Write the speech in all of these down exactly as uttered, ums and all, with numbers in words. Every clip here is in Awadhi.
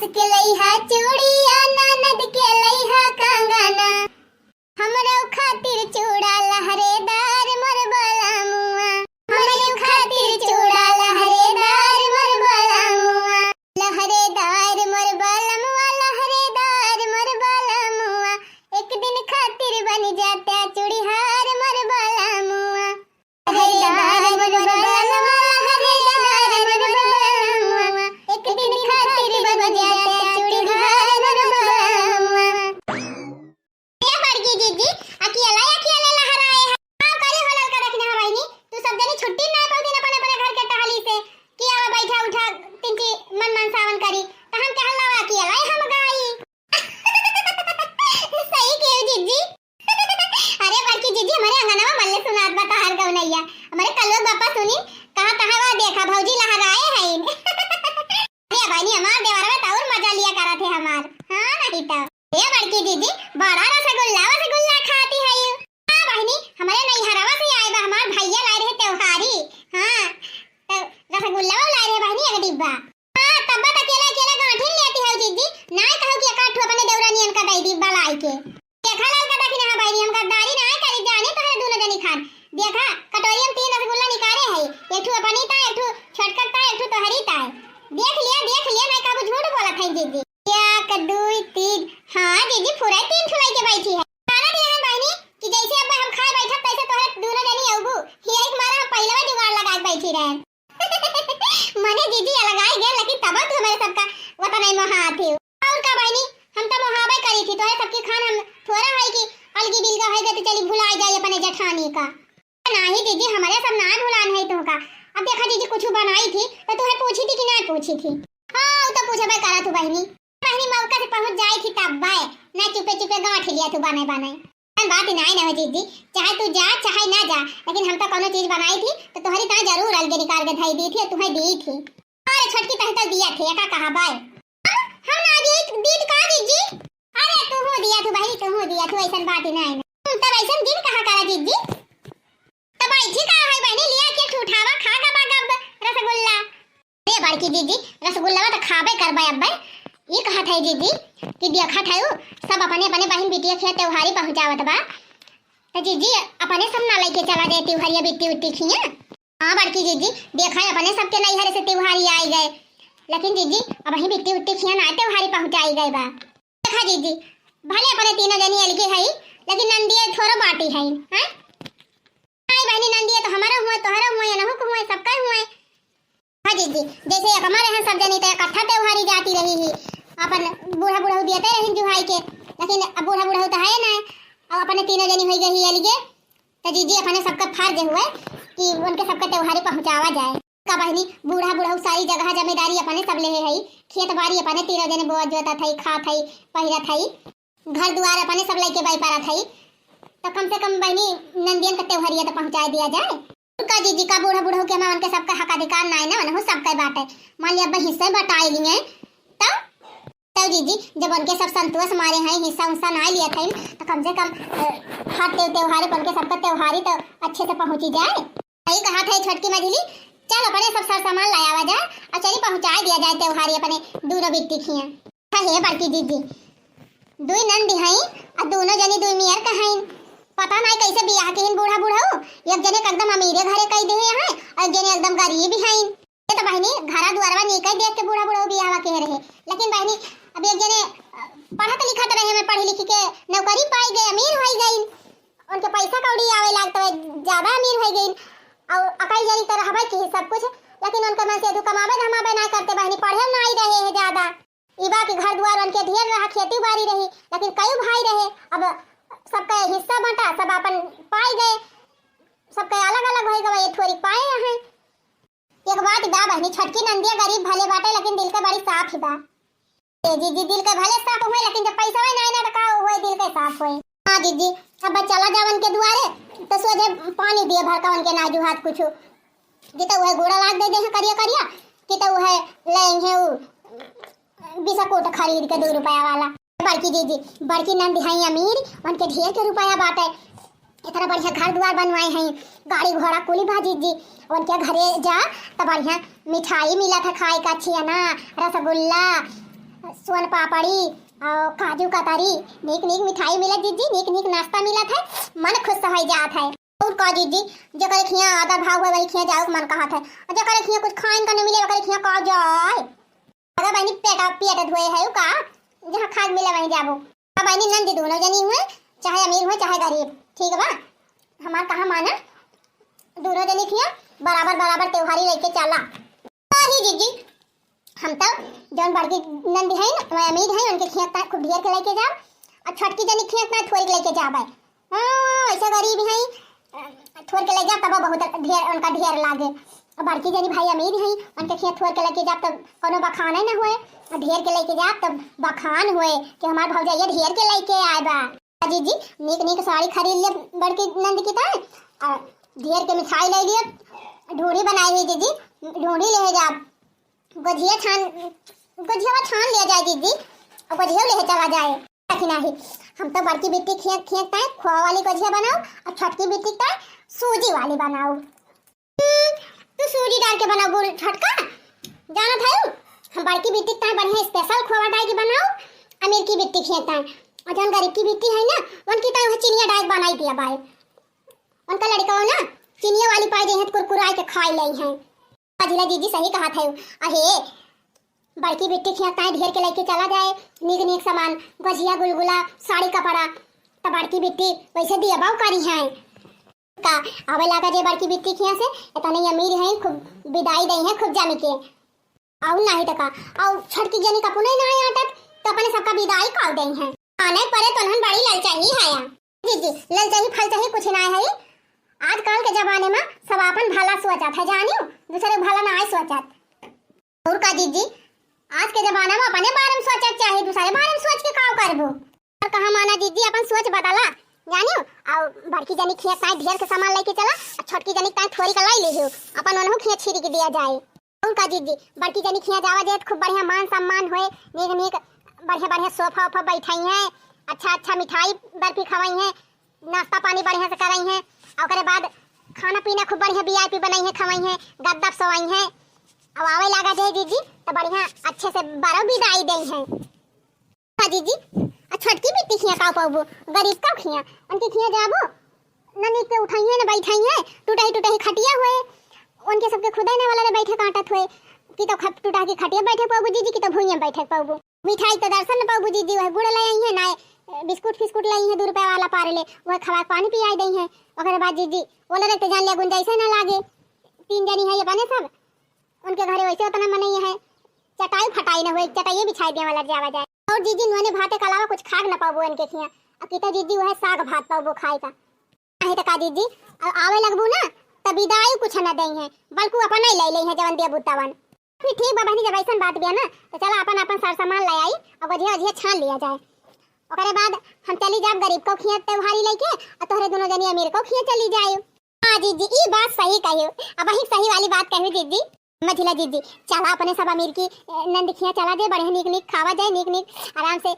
के लइहा चूड़िया, ननद के लइहा कंगना। हमरो खातिर चूड़ा लहरेदार मोर बलमुआ। हमरो खातिर चूड़ा लहरेदार मोर बलमुआ। लहरेदार मोर बलमुआ, लहरेदार मोर बलमुआ। एक दिन खातिर बन जाता चूड़ीहार मोर बलमुआ। हरेदार मोर बलमुआ, हरेदार मोर बलमुआ, एक दिन खातिर बन जाता चूड़ीहार मोर बलमुआ। ए बड़की जीजी, अकेला अकेला लहराए है। का करे हो ललका दखिनहा बहिनी, तू सब जनी छुट्टी ना पाउतीन अपने अपने घर के टहली से, कि आवा बैठा उठा तिनकी मन मनसावन करी, त हम कहल लावा अकेला हम गाई। सही केहू जीजी। अरे बड़की जीजी, हमरे अंगनवा मल्ले सुनात बा तहार गौनैया। हमरे कलुआ बापा सुनी, कहा कहा वा देखा भौजी लहराए हईन। अरे बहिनी, हमार देवरवा त और मजा लिया करत है हमार। हाँ, नहीं तो। ए बड़की जीजी, बड़ा रसगुल्ला, रसगुल्ला खाती है यू। हाँ बहिनी, हमरे नैहरवा से आए बा, हमार भैया लाए रहे त्योहारी। हाँ, तो रसगुल्ला लाए रहे बहिनी, एक डिब्बा। हाँ, तब्बा त अकेला अकेला गांठिन लेती हऊ जीजी, नाय कहू कि एकाध ठो अपने देवरानियन का दई दी बलाई के। देखा ललका दखिनहा बहिनी, हम गद्दारी नाय करी, जानी तोहरे दूनो जनी खान। देखा, कटोरी में तीन रसगुल्ला निकाले है, एक ठो अपनी ता, एक ठो छोटकर ता, एक ठो तोहरी ता। देख लिया, देख लिया, नाय कहू झूठ बोलत है जीजी। एक, दुई, तीन, हाँ जीजी, पूरा तीन ठो लेके बैठी है। खाना दिया है बहिनी कि जैसे अब हम खाए बैठब, तैसे तोहरे दूनो जनी अउबू। यही के मारे हम पहले ही जुगाड़ लगा के बैठी रहे। मने जीजी अलगाई गए, लेकिन तब तू हमारे सबका वतन नहीं मोहात ही। और का बहिनी, हम तो मोहाबे करी थी, तोहरे सबकी खान हम थोड़ा है कि अलगी बिलगा है गए तो चली भुलाई जाए अपने जेठानी का। नहीं जीजी, हमारे सब ना भुलान है तुमका। अब देखा जीजी कुछ बनाई थी तो तुम्हें पूछी थी कि ना पूछी थी? हाँ, वो तो पूछबे करा तू बहिनी। बहिनी मौका से पहुँच जाई थी तब बाय, ना चुपे चुपे गांठ लिया तू बने बने। ऐसन बात ही नाई ना हो जीजी, चाहे तू जा चाहे ना जा, लेकिन हम तो कोनो चीज बनाई थी तो तोहरी ता जरूर अलगे निकाल के धई दी थी और तुम्हें दी थी। अरे छोटकी तही तो दिया थे, का कहा बाय? हम, हम ना दी, दी का जीजी? अरे तू हो दिया तू बहिनी, तू हो दिया तू, ऐसन बात ही नाई ना। हम्म, तब ऐसन दिन कहा करा जीजी? तब बैठी का है बहिनी, लिया के ठूठावा खा गबा गब रसगुल्ला। अरे बड़की जीजी, रसगुल्ला तो खाबे करबे अब्बे। ये कहत है जीजी कि देखत है उ, सब अपने अपने बहिन बिटिया खिया त्योहारी पहुँचावत बा। तो जीजी अपने सब ना लेके चला जाए त्योहारिया बिट्टी उट्टी खिया। हाँ बड़की जीजी, देखा है अपने सबके नैहर से त्योहारी आई गए, लेकिन जीजी अब ही बिट्टी उट्टी खिया ना त्योहारी पहुँचाई गए बा। देखा जीजी, भले अपने तीनों जनी अलगे है, लेकिन नंदिया थोड़ो बाटी है, हैं? आई बहिनी नंदिया तो हमारा हुआ, तोहरा हुआ, या नहु को हुआ, सबका हुआ। हाँ जीजी, जैसे एक हमारे यहाँ सब जनी तो इकट्ठा त्योहारी जाती रही ही, अपन बूढ़ा बूढ़ा देते रही जुहाई के, लेकिन अब बूढ़ा बूढ़ा तो है ना, अब अपने तीनों जनी हो गई ही अलगे, तो जीजी अपने सबका फर्ज हुए कि उनके सबका त्योहारी पहुँचावा जाए। का बहिनी, बूढ़ा बूढ़ा सारी जगह जमींदारी अपने सब लेहे है, खेत बाड़ी अपने तीनों जने बोअत जोतत है, खात है, पहिरत है। घर दुआर अपने सब लइके बाई पारत हई, तो कम से कम बहिनी नंदियन के त्योहरिया तो पहुँचाए दिया जाए। का जीजी का बूढ़ा बूढ़ा के मावन के सबका हक अधिकार नाई ना, उनहु सबका बाटे। मान लिया अब हिस्से बटाई लिए, तब, तब जीजी जब उनके सब संतोष मारे हैं, हिस्सा उस्सा ना लिया था, तो कम से कम, अ, हर त्योहार पर उनके सबका त्योहारी तो अच्छे से पहुँची जाए। सही कहा था छोटकी मझली, चल अपने सब सर सामान लायावा जाए और चली पहुँचाए दिया जाए त्योहारी अपने दूनो बिट्टी खिया। हे बड़की जीजी, दुई नंदी हईं, आ दूनो जनी दुई मेर का हईं। पता नाई कैसे बियाह किहिन बूढ़ा बुढ़ऊ, एक जने के एकदम अमीरे घरे कई देहे हैं, और एक जने एकदम गरीब हईं। ये तो बहिनी, घरा दुआरवा नीके देख के बूढ़ा बुढ़ऊ बियाहवा के रहे, लेकिन बहिनी, अब एक जने, अ, पढ़त लिखत रहे, में पढ़ी लिखी के नौकरी पाई गए, अमीर होई गई, उनके पैसा कौड़ी आवे लाग, तो ज्यादा अमीर होई गई, और अकई जनी तो रहबे की सब कुछ, लेकिन उनके मन से दू कमाबे धमाबे ना करते बहिनी, पढ़े ना आई रहे हैं ज्यादा। ई बा कि घर दुआर उनके ढेर रहा, खेती बाड़ी रही, लेकिन कई भाई रहे, अब सबका हिस्सा बंटा, सब अपन पाई गए, सबका अलग अलग होई गवा, ये थोड़ी पाए हैं। एक बात बा बहिनी, छोटकी नंदिया गरीब भले बाटे, लेकिन दिल के बड़ी साफ ही बा। ए जीजी, दिल के भले साफ होए, लेकिन जब पैसा होए ना, ना तो का होए, दिल के साफ होए। हाँ जीजी, अब चला जावन के दुआरे, तो सोझे पानी दिए भर का उनके ना जुहात कुछ। कि तो वह गोड़ा लाग दे दे हैं करिया करिया, कि तो वह लेंगे उ बिस्कुट खरीद के दो रुपया वाला। बड़की जीजी, बड़की नंद हैं अमीर, उनके ढेर के रुपया बाटे, इतना बढ़िया घर दुआर बनवाए हैं, गाड़ी घोड़ा कुली बा जीजी। उनके घरे जा तो बढ़िया मिठाई मिला था खाए का, छियाना, रसगुल्ला, सोन पापड़ी और काजू कतरी, नीक नीक मिठाई मिलत जिज्जी, नीक नीक नाश्ता मिलत है, मन खुश होइ जात है। और का जिज्जी, जेकरे खिया आदर भाव होइ, वही खिया जाओ के मन कहत है, और जेकरे खिया कुछ खाइन का न मिले, ओकरे खिया का जाए? अगर बहनी पेट, पेट धोए है का, जहाँ खाए मिले वहीं जाबो। अब बहनी नंद दूनो जनी हुए, चाहे अमीर हुए चाहे गरीब, ठीक बा, हमार कहा माना, दूनो जनी खिया बराबर बराबर त्योहारी लेके चला। वही जिज्जी, हम तो जौन बड़की नंद है न, वह अमीर है, उनके खिया ता खूब ढेर के लेके जाब, और छोटकी जनी खिया ता थोड़ी के लेके जाब है। हाँ, ऐसे गरीब है, थोड़ के ले जाब तब बहुत ढेर, उनका ढेर लागे। और बड़की जनी भाई अमीर है, उनके खिया थोड़ के लेके जाब तब कोनो बखाने न होए, और ढेर के लेके जाब तब बखान होए कि हमार भौजाइया ढेर के लेके आए बा। जिज्जी, नीक नीक साड़ी खरीद लिए बड़की नंद की ताई, और ढेर के मिठाई ले लिए, ढूंढी बनाई हुई जिज्जी, ढूंढी ले जाब। गोझिया छान, गोझिया छान लिया जाए जिज्जी, और गोझिया ले चला जाए। कि नहीं, हम तो बड़की बिट्टी खिया, खिया ताई खोआ वाली गोझिया बनाओ, और छोटकी बिट्टी ताई सूजी वाली बनाओ। हम्म, तू सूजी डाल के बनाओ बोल छोटका। जाना भाई, हम बड़की बिट्टी ताई बढ़िया special खोआ डाल के बनाओ, अमीर की बिट्टी खिया ताई। और जौन गरीब की बिट्टी है ना, उनकी ताई वह चिनिया डाल बनाई दिया बाय। उनका लड़का हो ना, चिनिया वाली पाई दे हैं, कुरकुराई के खाई ले हैं। जिला जिज्जी सही कहा था। अहे, बड़की बिट्टी खिया ताई ढेर के लेके चला जाए, नीक नीक सामान, गोझिया, गुलगुला, साड़ी, कपड़ा, त बड़की बिट्टी वैसे दिया बाऊ करी है। का आवे लागा जे बड़की बिट्टी खिया से, इतने अमीर है, खूब बिदाई दे हैं, खूब जमी के। और नहीं तो का, और छोटकी जनी का पुनई ना आटत, तो अपने सबका बिदाई कर दे हैं। आने परे तो हम बड़ी ललचाही है। जिज्जी, ललचाही फलचाही कुछ ना है। आजकल के जमाने में सब अपन भला सोचत है, जानियो, दूसरे के भला ना आए सोचत। और का जिज्जी, आज के जमाना में अपने बारे में सोचे के चाही, दूसरे बारे में सोच के का करबो? और कहा माना जिज्जी, अपन सोच बदला, जानियो। और बड़की जनी खिया ताई ढेर के सामान लेके चला, और छोटकी जनी ताई थोड़ी का लाई लिहियो, अपन उन्हों खिया छीरी के दिया जाए। और का जिज्जी, बड़की जनी खिया जावा जाए तो खूब बढ़िया मान सम्मान होए, नीक नीक बढ़िया बढ़िया सोफा ओफा बैठाई है, अच्छा अच्छा मिठाई बर्फी खवाई है, नाश्ता पानी बढ़िया से कराई हैं, और ओकरे बाद खाना पीना खूब बढ़िया VIP बनाई हैं, खवाई हैं, गद्दा सोवाई हैं। अब आवे लागा जे जिज्जी, तो बढ़िया अच्छे से बरो बिदाई दे हैं। का जिज्जी, आ छोटकी बिट्टी खिया का पाबो, गरीब का खिया, उनके खिया जाबो, न नीक के उठाई हैं, न बैठाई हैं, टूटही टूटही खटिया हुए, उनके सबके खुदा न वाला न बैठे काटत हुए, कि तो खट-, टूटा के खटिया बैठे पाबो जिज्जी, कि तो भुइयां बैठे पाबो। मिठाई तो दर्शन न पाऊ बुझी जी, वह गुड़ ले आई है ना, बिस्कुट फिस्कुट ले आई है, दो रुपया वाला पार्ले, वह खवा के पानी पियाई दई है। ओकरे बाद जीजी, वो लड़क तो जान लिया गुंजाइश ना लागे, तीन जनी है ये बने सब, उनके घरे वैसे उतना मनई है, चटाई फटाई ना हुए, चटाइए बिछाई दे वाला जावा जाए। और जीजी, नोने भाते के अलावा कुछ खाग ना पाबो इनके खिया, अब की तो जीजी वह साग भात पाबो खाए का। नहीं तो का जीजी, अब आवे लगबू ना, तब बिदाई कुछ ना दई है, बल्कु अपन ही ले ले है जवन दिया बुतावन। फिर ठीक बा बहनी, जब ऐसन बात बिया ना, तो चला अपन अपन सर सामान ले आई और गोझिया ओझिया छान लिया जाए। ओकरे बाद हम चली जाब गरीब को खिया त्योहारी लेके, और तोहरे दोनों जनी अमीर को खिया चली जाए। हाँ जीजी, ई बात सही कही, अब वही सही वाली बात कही जीजी। मझिला जीजी, चला अपने सब अमीर की, ए, नंद खिया चला जाए, बढ़िया नीक नीक खावा जाए, नीक नीक आराम से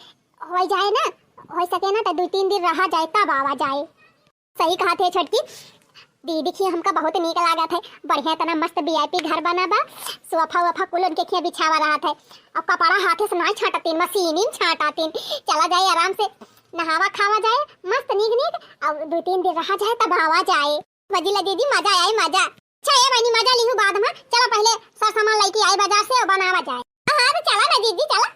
हो जाए ना, हो सके ना तो दो तीन दिन रहा जाए, तब आवा जाए। सही कहत है छोटकी, दीदी खिया हमका बहुत नीक लागत है। बढ़िया इतना मस्त VIP घर बना बा, सोफा वोफा कुल उनके खिया बिछावा रहत है। अब कपड़ा हाथे से नाई छाटतीन, मशीनी में छाटतीन। चला जाए आराम से, नहावा खावा जाए, मस्त नीक नीक, अब दो तीन दिन रहा जाए तब आवा जाए। मजिला दीदी मजा आए मजा। अच्छा ए बहनी मजा लिहू बाद में, चला पहले सर सामान लेके आए बाजार से और बनावा जाए। हाँ तो चला ना दीदी चला।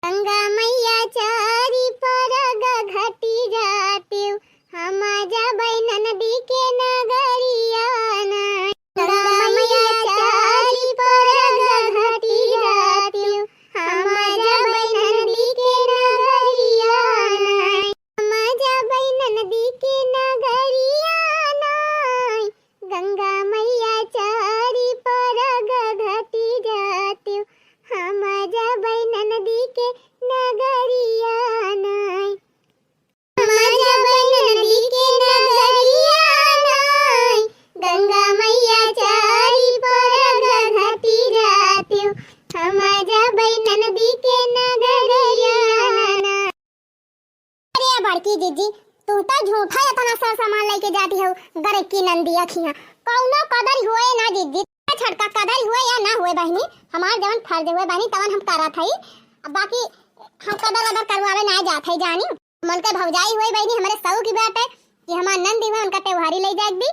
गंगा मैया चारी परग घटी जातिउ, हम जबै ननदी के नगरिया ना। गंगा मैया चारी परग घटी जातिउ, हम जबै ननदी के नगरिया ना। हम जबै ननदी के नगरिया ना। गंगा मैया चारी परग घटी जातिउ, हम जबै ननदी के नगरिया नाई। हम जबै ननदी के नगरिया नाई। गंगा मैया चारी परग घटी जातिउ, हम जबै ननदी के नगरिया नाई। अरे बड़की जीजी, तू तो झूठा इतना सर सामान लेके जाती हो गरीब की नंदिया खिया। कौनो कदर होए ना जीजी। छोटका कदर हुए या ना हुए बहिनी, हमार जवन फर्ज हुए बहिनी तवन हम करत हई। अब बाकी हम कदर वदर करवावे ना जात हई जानी। मन के भौजाई हुए बहिनी, हमरे सऊ की बात है कि हमार नंद हुए उनका त्योहारी ले जाए दी,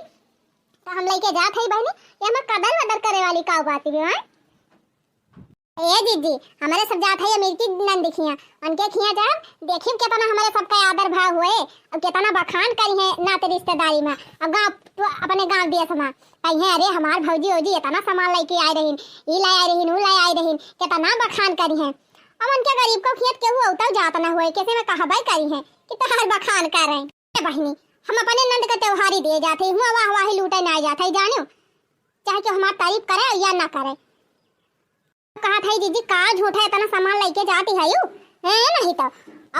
तो हम लेके जात हई बहिनी। ये हमार कदर वदर करे वाली का बात हुई है? ए जीजी, हमरे सब जात है अमेरिकी नंद खिया, उनके खिया जाब, देखिब केतना हमरे सबका आदर भाव हुए, अब केतना बखान करी है नाते रिश्तेदारी में, अब गाँव, अपने गाँव देश में कही है, "अरे हमार भौजी ओजी इतना सामान लेके आए रहीन, ई ले आए रहीन, ऊ ले आए रहीन," केतना बखान करी है। अब उनके गरीब को खियत केहू औतौ जात ना हुए, कैसे में कहबे करी है कि तोहार बखान कर रहे हैं। ए बहिनी, हम अपने नंद का त्योहारी दे जात है, हुआ वाह वाही लूटे ना जात है, जानियो, चाहे कि हमार तारीफ करे या ना करे। कहत है, "जीजी, का झूठा इतना सामान लेके जाती है यू? हैं, नहीं तो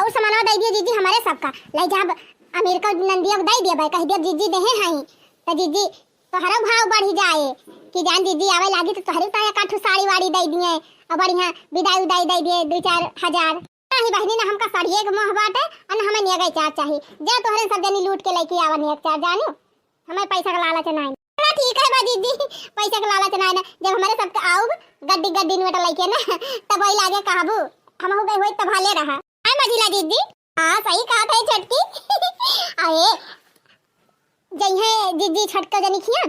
और सामानवा दे दियो जीजी, हमरे सबका ले जाब, अमीर का नंदिया को दे दिया भाई, कह दिया जीजी देहे हैं, तो जीजी तोहरो भाव बढ़ी जाए कि जान जीजी आवे लागी तो तोहरे ताया काठू साड़ी वाड़ी दे दिए और बढ़िया विदाई उदाई दे दिए दो चार हजार।" नहीं बहिनी, ना हमका साड़िए के मोह बाटे और ना हमें नेगे चार चाही, जा तोहरे सब जनी लूट के लेके आवा नेग चार जानियो। हमें पैसा का लालच नाई। चला ठीक है बा जीजी, पैसा का लालच नाई ना। जब हमरे सबके आउब गड्डी गड्डी नोट लइके ना, तब वही लागे कहबू, "हमहू गए होई तब हाले रहा।" आय मझिला जीजी। हाँ, सही कहत है छोटकी। अरे, जइहे जीजी छोटका जनी खिया,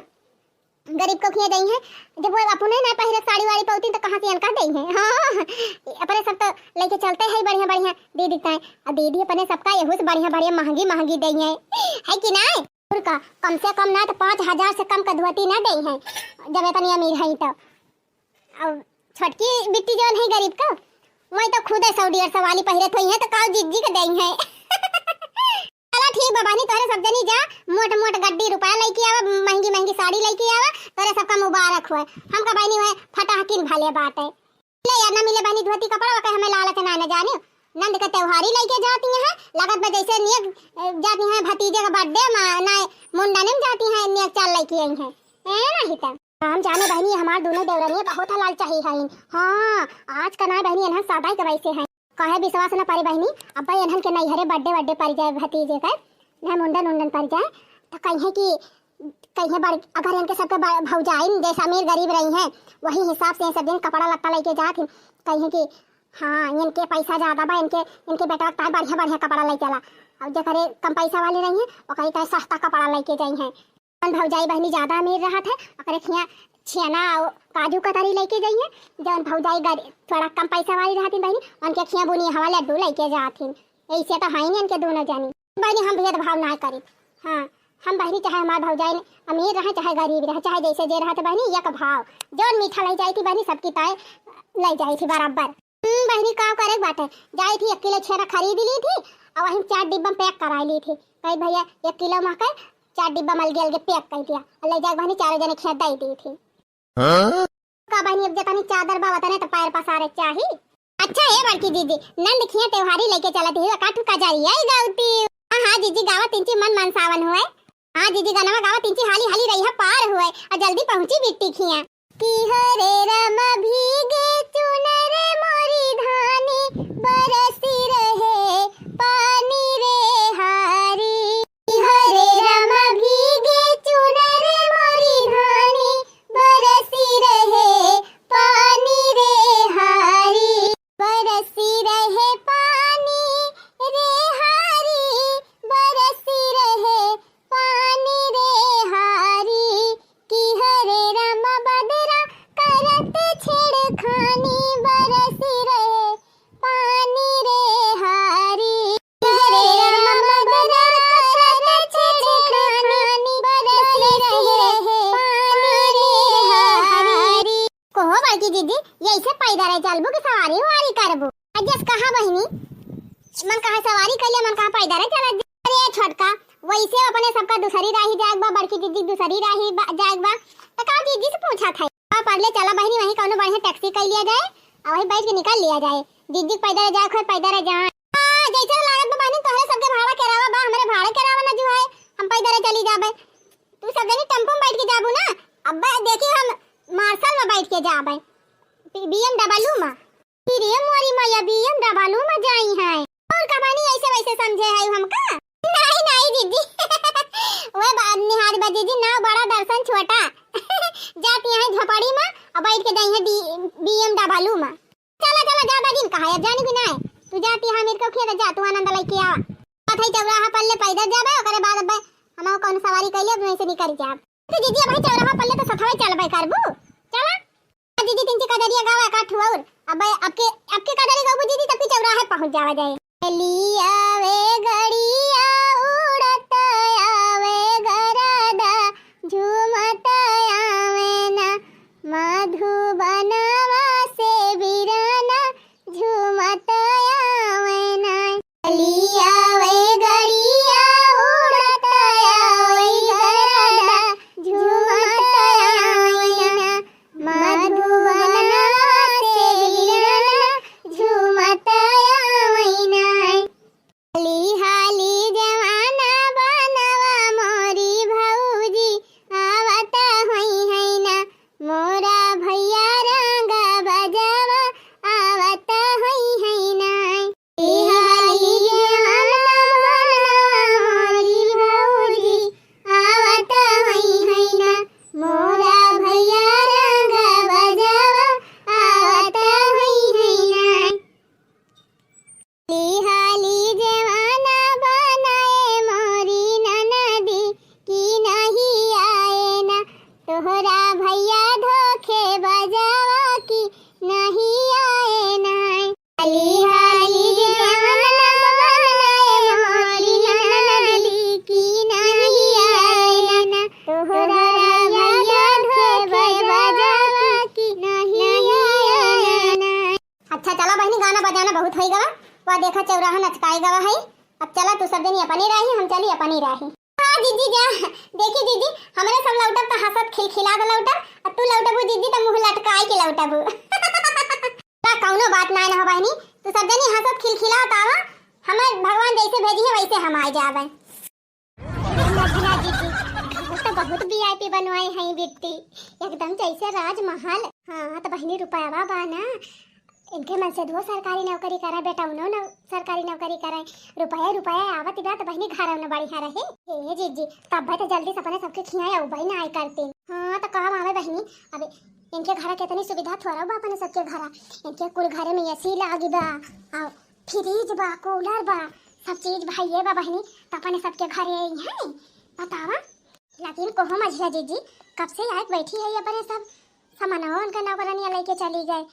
गरीब को खिया जइहे। जब वो अपने ना पहिरे साड़ी वाड़ी पौती तो कहाँ से इनका दइहे? हाँ, अपने सब तो लेके चलते हैं बढ़िया बढ़िया दीदी ताई। और दीदी अपने सबका यहू से बढ़िया बढ़िया महंगी महंगी दइहे, है कि नाई? उनका कम से कम ना तो पाँच हजार से कम का धोती ना दे हैं, जब इतनी अमीर है तो। अब छोटकी बिट्टी जौन है गरीब का, वही तो खुद सौ डेढ़ सौ वाली पहिरत हुई है, तो काऊ जीजी के दे हैं। चला ठीक बा बहिनी, तोहरे सब जनी जा, मोट मोट गड्डी रुपया लेके आवा, महंगी महंगी साड़ी लेके आवा, तोहरे सबका मुबारक हुए। हमका बहिनी हुए फटाहकिन भले बाटे। ले या ना मिले बहिनी धोती कपड़ा, ओके हमें लालच ना, न जाने। नंद के त्योहारी लेके जाती हैं, लगत बा जैसे नियत, अ, जाती हैं भतीजे के birthday में, ना मुंडन में जाती हैं, नियत चाल लेके आई हैं। ए, नहीं तो। हम जाने बहिनी, हमार दोनों देवरनिया बहुत लालचाही हैं। हाँ, आज का ना बहिनी, इन्हन सदा के वैसे हैं। कहे विश्वास न परे बहिनी, अब इन्हन के नैहरे birthday वर्डे पड़ जाए भतीजे के, ना मुंडन उंडन पड़ जाए, तो कहिए कि कहिए बड़, अगर इनके सबके ब-, भौजाइन जैसे अमीर गरीब रही हैं, वही हिसाब से सब दिन कपड़ा लत्ता लेके जात हैं। कहिए कि हाँ, इनके पैसा ज्यादा बा, इनके, इनके बेटवा के ताई बढ़िया बढ़िया कपड़ा ले चला। और जेकरे कम पैसा वाली रही हैं, ओकरे ताई सस्ता कपड़ा लेके जाई हैं। जौन भौजाई बहिनी ज्यादा अमीर रहत है, ओकरे खिया छेना और काजू कतरी लेके जाई हैं। जौन भौजाई गरी-, थोड़ा कम पैसा वाली रहती बहिनी, उनके खिया बुनी हवा लड्डू लेके जात हैं। ऐसे तो हैं इनके दोनों जनी। बहिनी, हम भेदभाव ना करी। हाँ, हम बहिनी चाहे हमार भौजाई अमीर रहे, चाहे गरीब रहे, चाहे जैसे जे रहे, तो बहिनी, एक भाव। जौन मीठा ले जाई थी बहिनी, सबकी ताई ले जाई थी बराबर। हम्म, बहिनी, का करे के बाटे? जाई थी, एक किलो छेना खरीद ली थी और वहीं चार डिब्बा में pack करा ली थी। कही, "भैया, एक किलो में के चार डिब्बा में अलगे अलगे pack कर दिया और ले जाके बहिनी चारों जने खिया दे दी थी।" हाँ? का बहिनी, अब जतनी चादर बा, वतने तो पैर पसारे चाही। अच्छा, ए बड़की दीदी, नंद खिया त्योहारी लेके चलत ही, काठू कजरिया ही गावती। हाँ, हाँ, जीजी गावा तिंची मन मनसावन हुए। हाँ, जीजी गनवा गावा तिंची हाली हाली रही है पार हुए, और जल्दी पहुँची बिट्टी खिया। कि हरे राम भीगे चुनर मोरी धानी, बरसी रहे पानी रे हारी। हरे राम भीगे चुनर मोरी धानी, बरसी रहे पानी रे हारी। बरसी रहे पानी रे हारी, बरसी रहे पानी रे हारी। कि हरे राम बदरा करत छेड़खानी, बरसी रहे पानी रे हारी। हरे राम बदरा करत छेड़खानी, बरसी रहे पानी रे हारी। कहो बड़की दीदी, ये ऐसे पैदल चलबू कि सवारी उवारी करबू? अजस कहा बहिनी, मन कहा सवारी कर लिया, मन कहा पैदल चलत जा। अरे छोटका, वैसे अपने सबका दूसरी राही जाएक बा, बड़की दीदी दूसरी राही बा-, जाएक बा, तो का दीदी से पूछा था? पहले चला बहिनी, वहीं कौनो बढ़िया taxi कर लिया जाए और वहीं बैठ के निकल लिया जाए। दीदी पैदल जाए, खुद पैदल जाए। हाँ, जैसे लागत बा बहिनी, तोहरे सबके भाड़ा करावा बा, हमरे भाड़ा करावा ना जो है, हम पैदल चली जाबे। तू सब जनी टेम्पो में बैठ के जाबू ना, अब देखी हम मार्शल में बैठ के जाबे, बी-, BMW में। फिर ये मोरी मैया BMW में जाई है। और का बहिनी ऐसे वैसे समझे है हमका? नहीं, नहीं दीदी। वह बा-, निहारी बा दीदी, नाव बड़ा दर्शन छोटा। जाती है झोपड़ी में। आई है डी, BMW में। चला, चला, ज्यादा दिन कहा है, अब जानी कि ना है? तू जाती है मेरे को खेत, जा, तू आनंद लेके आवा। कथई चौराहा पल्ले पैदल जाबे, ओकरे बाद अब्बे हम कौन सवारी कैले, अब वहीं से निकल जाब। तो जीजी, अब चौराहा पल्ले तो सथवे चलबे करबू। चला। जीजी, तीन ची कजरिया गावा, एक आठ ठो और। अब, अब के, अब के कजरी गाबू जीजी, तब की चौराहे पहुँच जावा जाए। लिया वे गड़िया उड़त आवे गरदा, झूमत आवे ना, मधुबनवा से बिरना, झूमत आवे ना। लिया वे गड़िया उड़त आवे गरदा, झूमत आवे ना, मधुबनवा से बिरना, झूमत आवे ना। हाली हाली जवाना बनवा मोरी भौजी, आवत होई है ना, मोरा भैया रंग बजावा, आवत होई है ना। हाली हाली जवाना बनवा मोरी भौजी, आवत होई है ना, मोरा भैया रंग बजावा, आवत होई है ना। हाली हाली जवाना बनाए मोरी ननदी, कि नहीं आए ना, तोहरा भैया धोखे बजावा, कि नहीं आए ना। हाली हाली जवाना बनाए मोरी ननदी, कि नहीं आए ना, तोहरा भैया धोखे बजावा, कि नहीं आए ना। अच्छा चला बहिनी, गाना बजाना बहुत होई गवा। वह देखा चौराहा नचकाई गवा है। अब चला तू सब जनी अपनी राही, हम चली अपनी राही। हाँ जीजी जा, देखी जीजी, हमरे सब लौटब तो हंसत खिलखिलात लौटब, अब तू लौटबू जीजी तो मुँह लटकाई के लौटबू। का कौनो बात नाय न हो बहिनी, तू सब जनी हंसत खिलखिलात आवा, हमें भगवान जैसे भेजी है वैसे हम आ जावे। मझिला जीजी, घर तो बहुत VIP बनवाए हैं बिट्टी, एकदम जैसे राजमहल। हाँ, तो बहिनी रुपयावा बा ना, इनके मन से दो सरकारी नौकरी करा, बेटा उन्हों न सरकारी नौकरी करे, रुपया रुपया आवत बा तो बहिनी घर न बढ़िया रहे। हे जीजी, तब तो जल्दी से अपने सबके खियाए, अब ना आए करते। हाँ, तो काम आवे बहिनी, अब इनके घर कितनी सुविधा थोड़ा बा अपने सबके घर, इनके कुल घरे में AC लागी बा, और फ्रिज बा, कूलर बा, सब चीज भइये बा बहिनी, त अपने सबके घरे आई हैं। बतावा, लेकिन कहो मझिला जीजी, कब से आए बैठी है अपने सब, सामानवा उनका नौकरानिया लेके चली गए।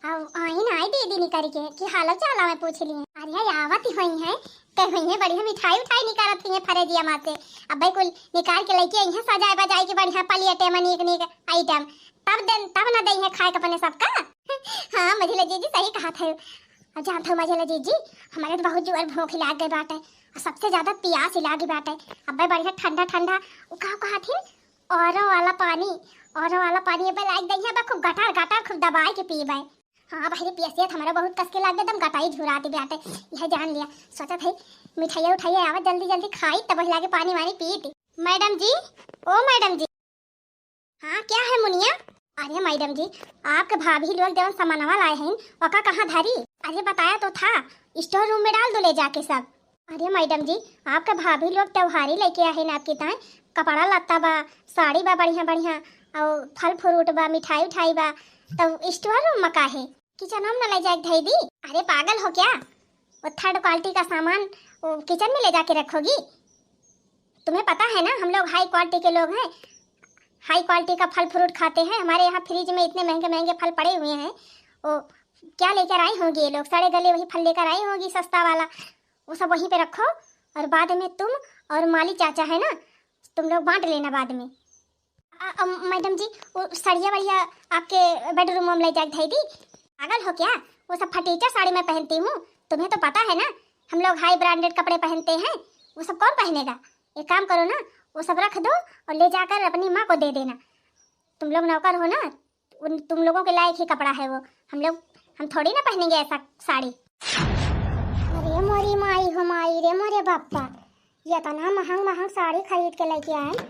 अब आई ना आई दीदी निकल के कि हाल चाल में पूछ लिए। अरे आवत ही हुई हैं, कह हुई हैं बढ़िया मिठाई उठाई निकालत हुई हैं फरेजिया माँ से। अब भाई कुल निकाल के लेके आई हैं सजाए बजाए के बढ़िया प्लेटे में नीक नीक आइटम। तब दिन, तब ना दई है खाए के अपने सबका। हाँ मझिला जीजी सही कहा था। अब जानत हो मझिला जीजी, हमारे तो बहुत जोर भूख लाग गई बाटे, और सबसे ज्यादा प्यास ही लागी बाटे। अब्बे बढ़िया ठंडा ठंडा, उ का कहा थी, RO वाला पानी, RO वाला पानी अब्बे लाग दई है, अब्बे खूब गटार गटार खूब दबाए के पीबे। हाँ बहिनी, प्यासियत हमारा बहुत कस के लाग गए, एकदम गटाई झुराती बाटे। यह जान लिया, सोचत है मिठाइया उठाइया आवा, जल्दी जल्दी खाई, तब वही लागे पानी वानी पीती। मैडम जी, ओ मैडम जी। हाँ, क्या है मुनिया? अरे मैडम जी, आपके भाभी लोग जौन सामानवा लाए हैं, ओका कहाँ धरी? अरे बताया तो था, स्टोर रूम में डाल दो ले जाके सब। अरे मैडम जी, आपके भाभी लोग त्योहारी लेके आए हैं ना आपके ताए, कपड़ा लत्ता बा, साड़ी बा बढ़िया बढ़िया, और फल फ्रूट बा, मिठाई उठाई बा, तो स्टोर रूम में का है? किचन में न ले जाके धई दी? अरे पागल हो क्या? वो थर्ड क्वालिटी का सामान वो किचन में ले जाके रखोगी? तुम्हें पता है ना, हम लोग हाई क्वालिटी के लोग हैं, हाई क्वालिटी का फल फ्रूट खाते हैं। हमारे यहाँ फ्रिज में इतने महंगे महंगे फल पड़े हुए हैं, वो क्या लेकर आई होंगी ये लोग? सड़े गले वही फल लेकर आई होंगी सस्ता वाला, वो सब वहीं पे रखो। और बाद में तुम और माली चाचा है ना, तुम लोग बांट लेना बाद में। अ, अ, मैडम जी, वो सड़िया वड़िया आपके बेडरूम में ले जाके धई दी? पागल हो क्या? वो सब फटीचर साड़ी मैं पहनती हूँ, तुम्हें तो पता है ना, हम लोग हाई ब्रांडेड कपड़े पहनते हैं, वो सब कौन पहनेगा? एक काम करो ना, वो सब रख दो और ले जाकर अपनी माँ को दे देना। तुम लोग नौकर हो ना, उन, तुम लोगों के लायक ही कपड़ा है वो, हम लोग, हम थोड़ी ना पहनेंगे ऐसा साड़ी। अरे मोरी माई हो माई रे मोरे बाप्पा, ये इतना महंग महंग साड़ी खरीद के लेके आए,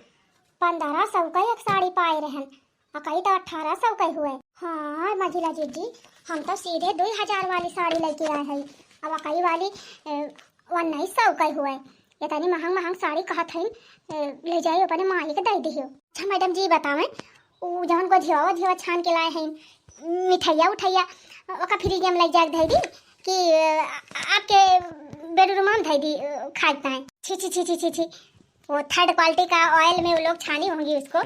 पन्द्रह सौ का एक साड़ी पाए रहन, अकई तो अठारह सौ का हुए। हाँ मझिला जीजी, हम तो सीधे दो हजार वाली साड़ी लेके आए हैं, अब अकई वाली ए, उन्नीस सौ का हुए। इतनी महंग महंग साड़ी कहत हैं, ए, ले जाइयो अपने माई के दे दियो। अच्छा मैडम जी बतावें, उ जौन गोझियावा झियावा छान के लाए हैं, मिठाइया उठाइया ओका फ्रिज में लइ जाके धइ दी कि अ, आपके बेडरूम में धइ दी, अ, खाए ताए। छी, छी, छी, छी, छी, छी। वो थर्ड क्वालिटी का ऑयल में वो लोग छानी होंगी उसको।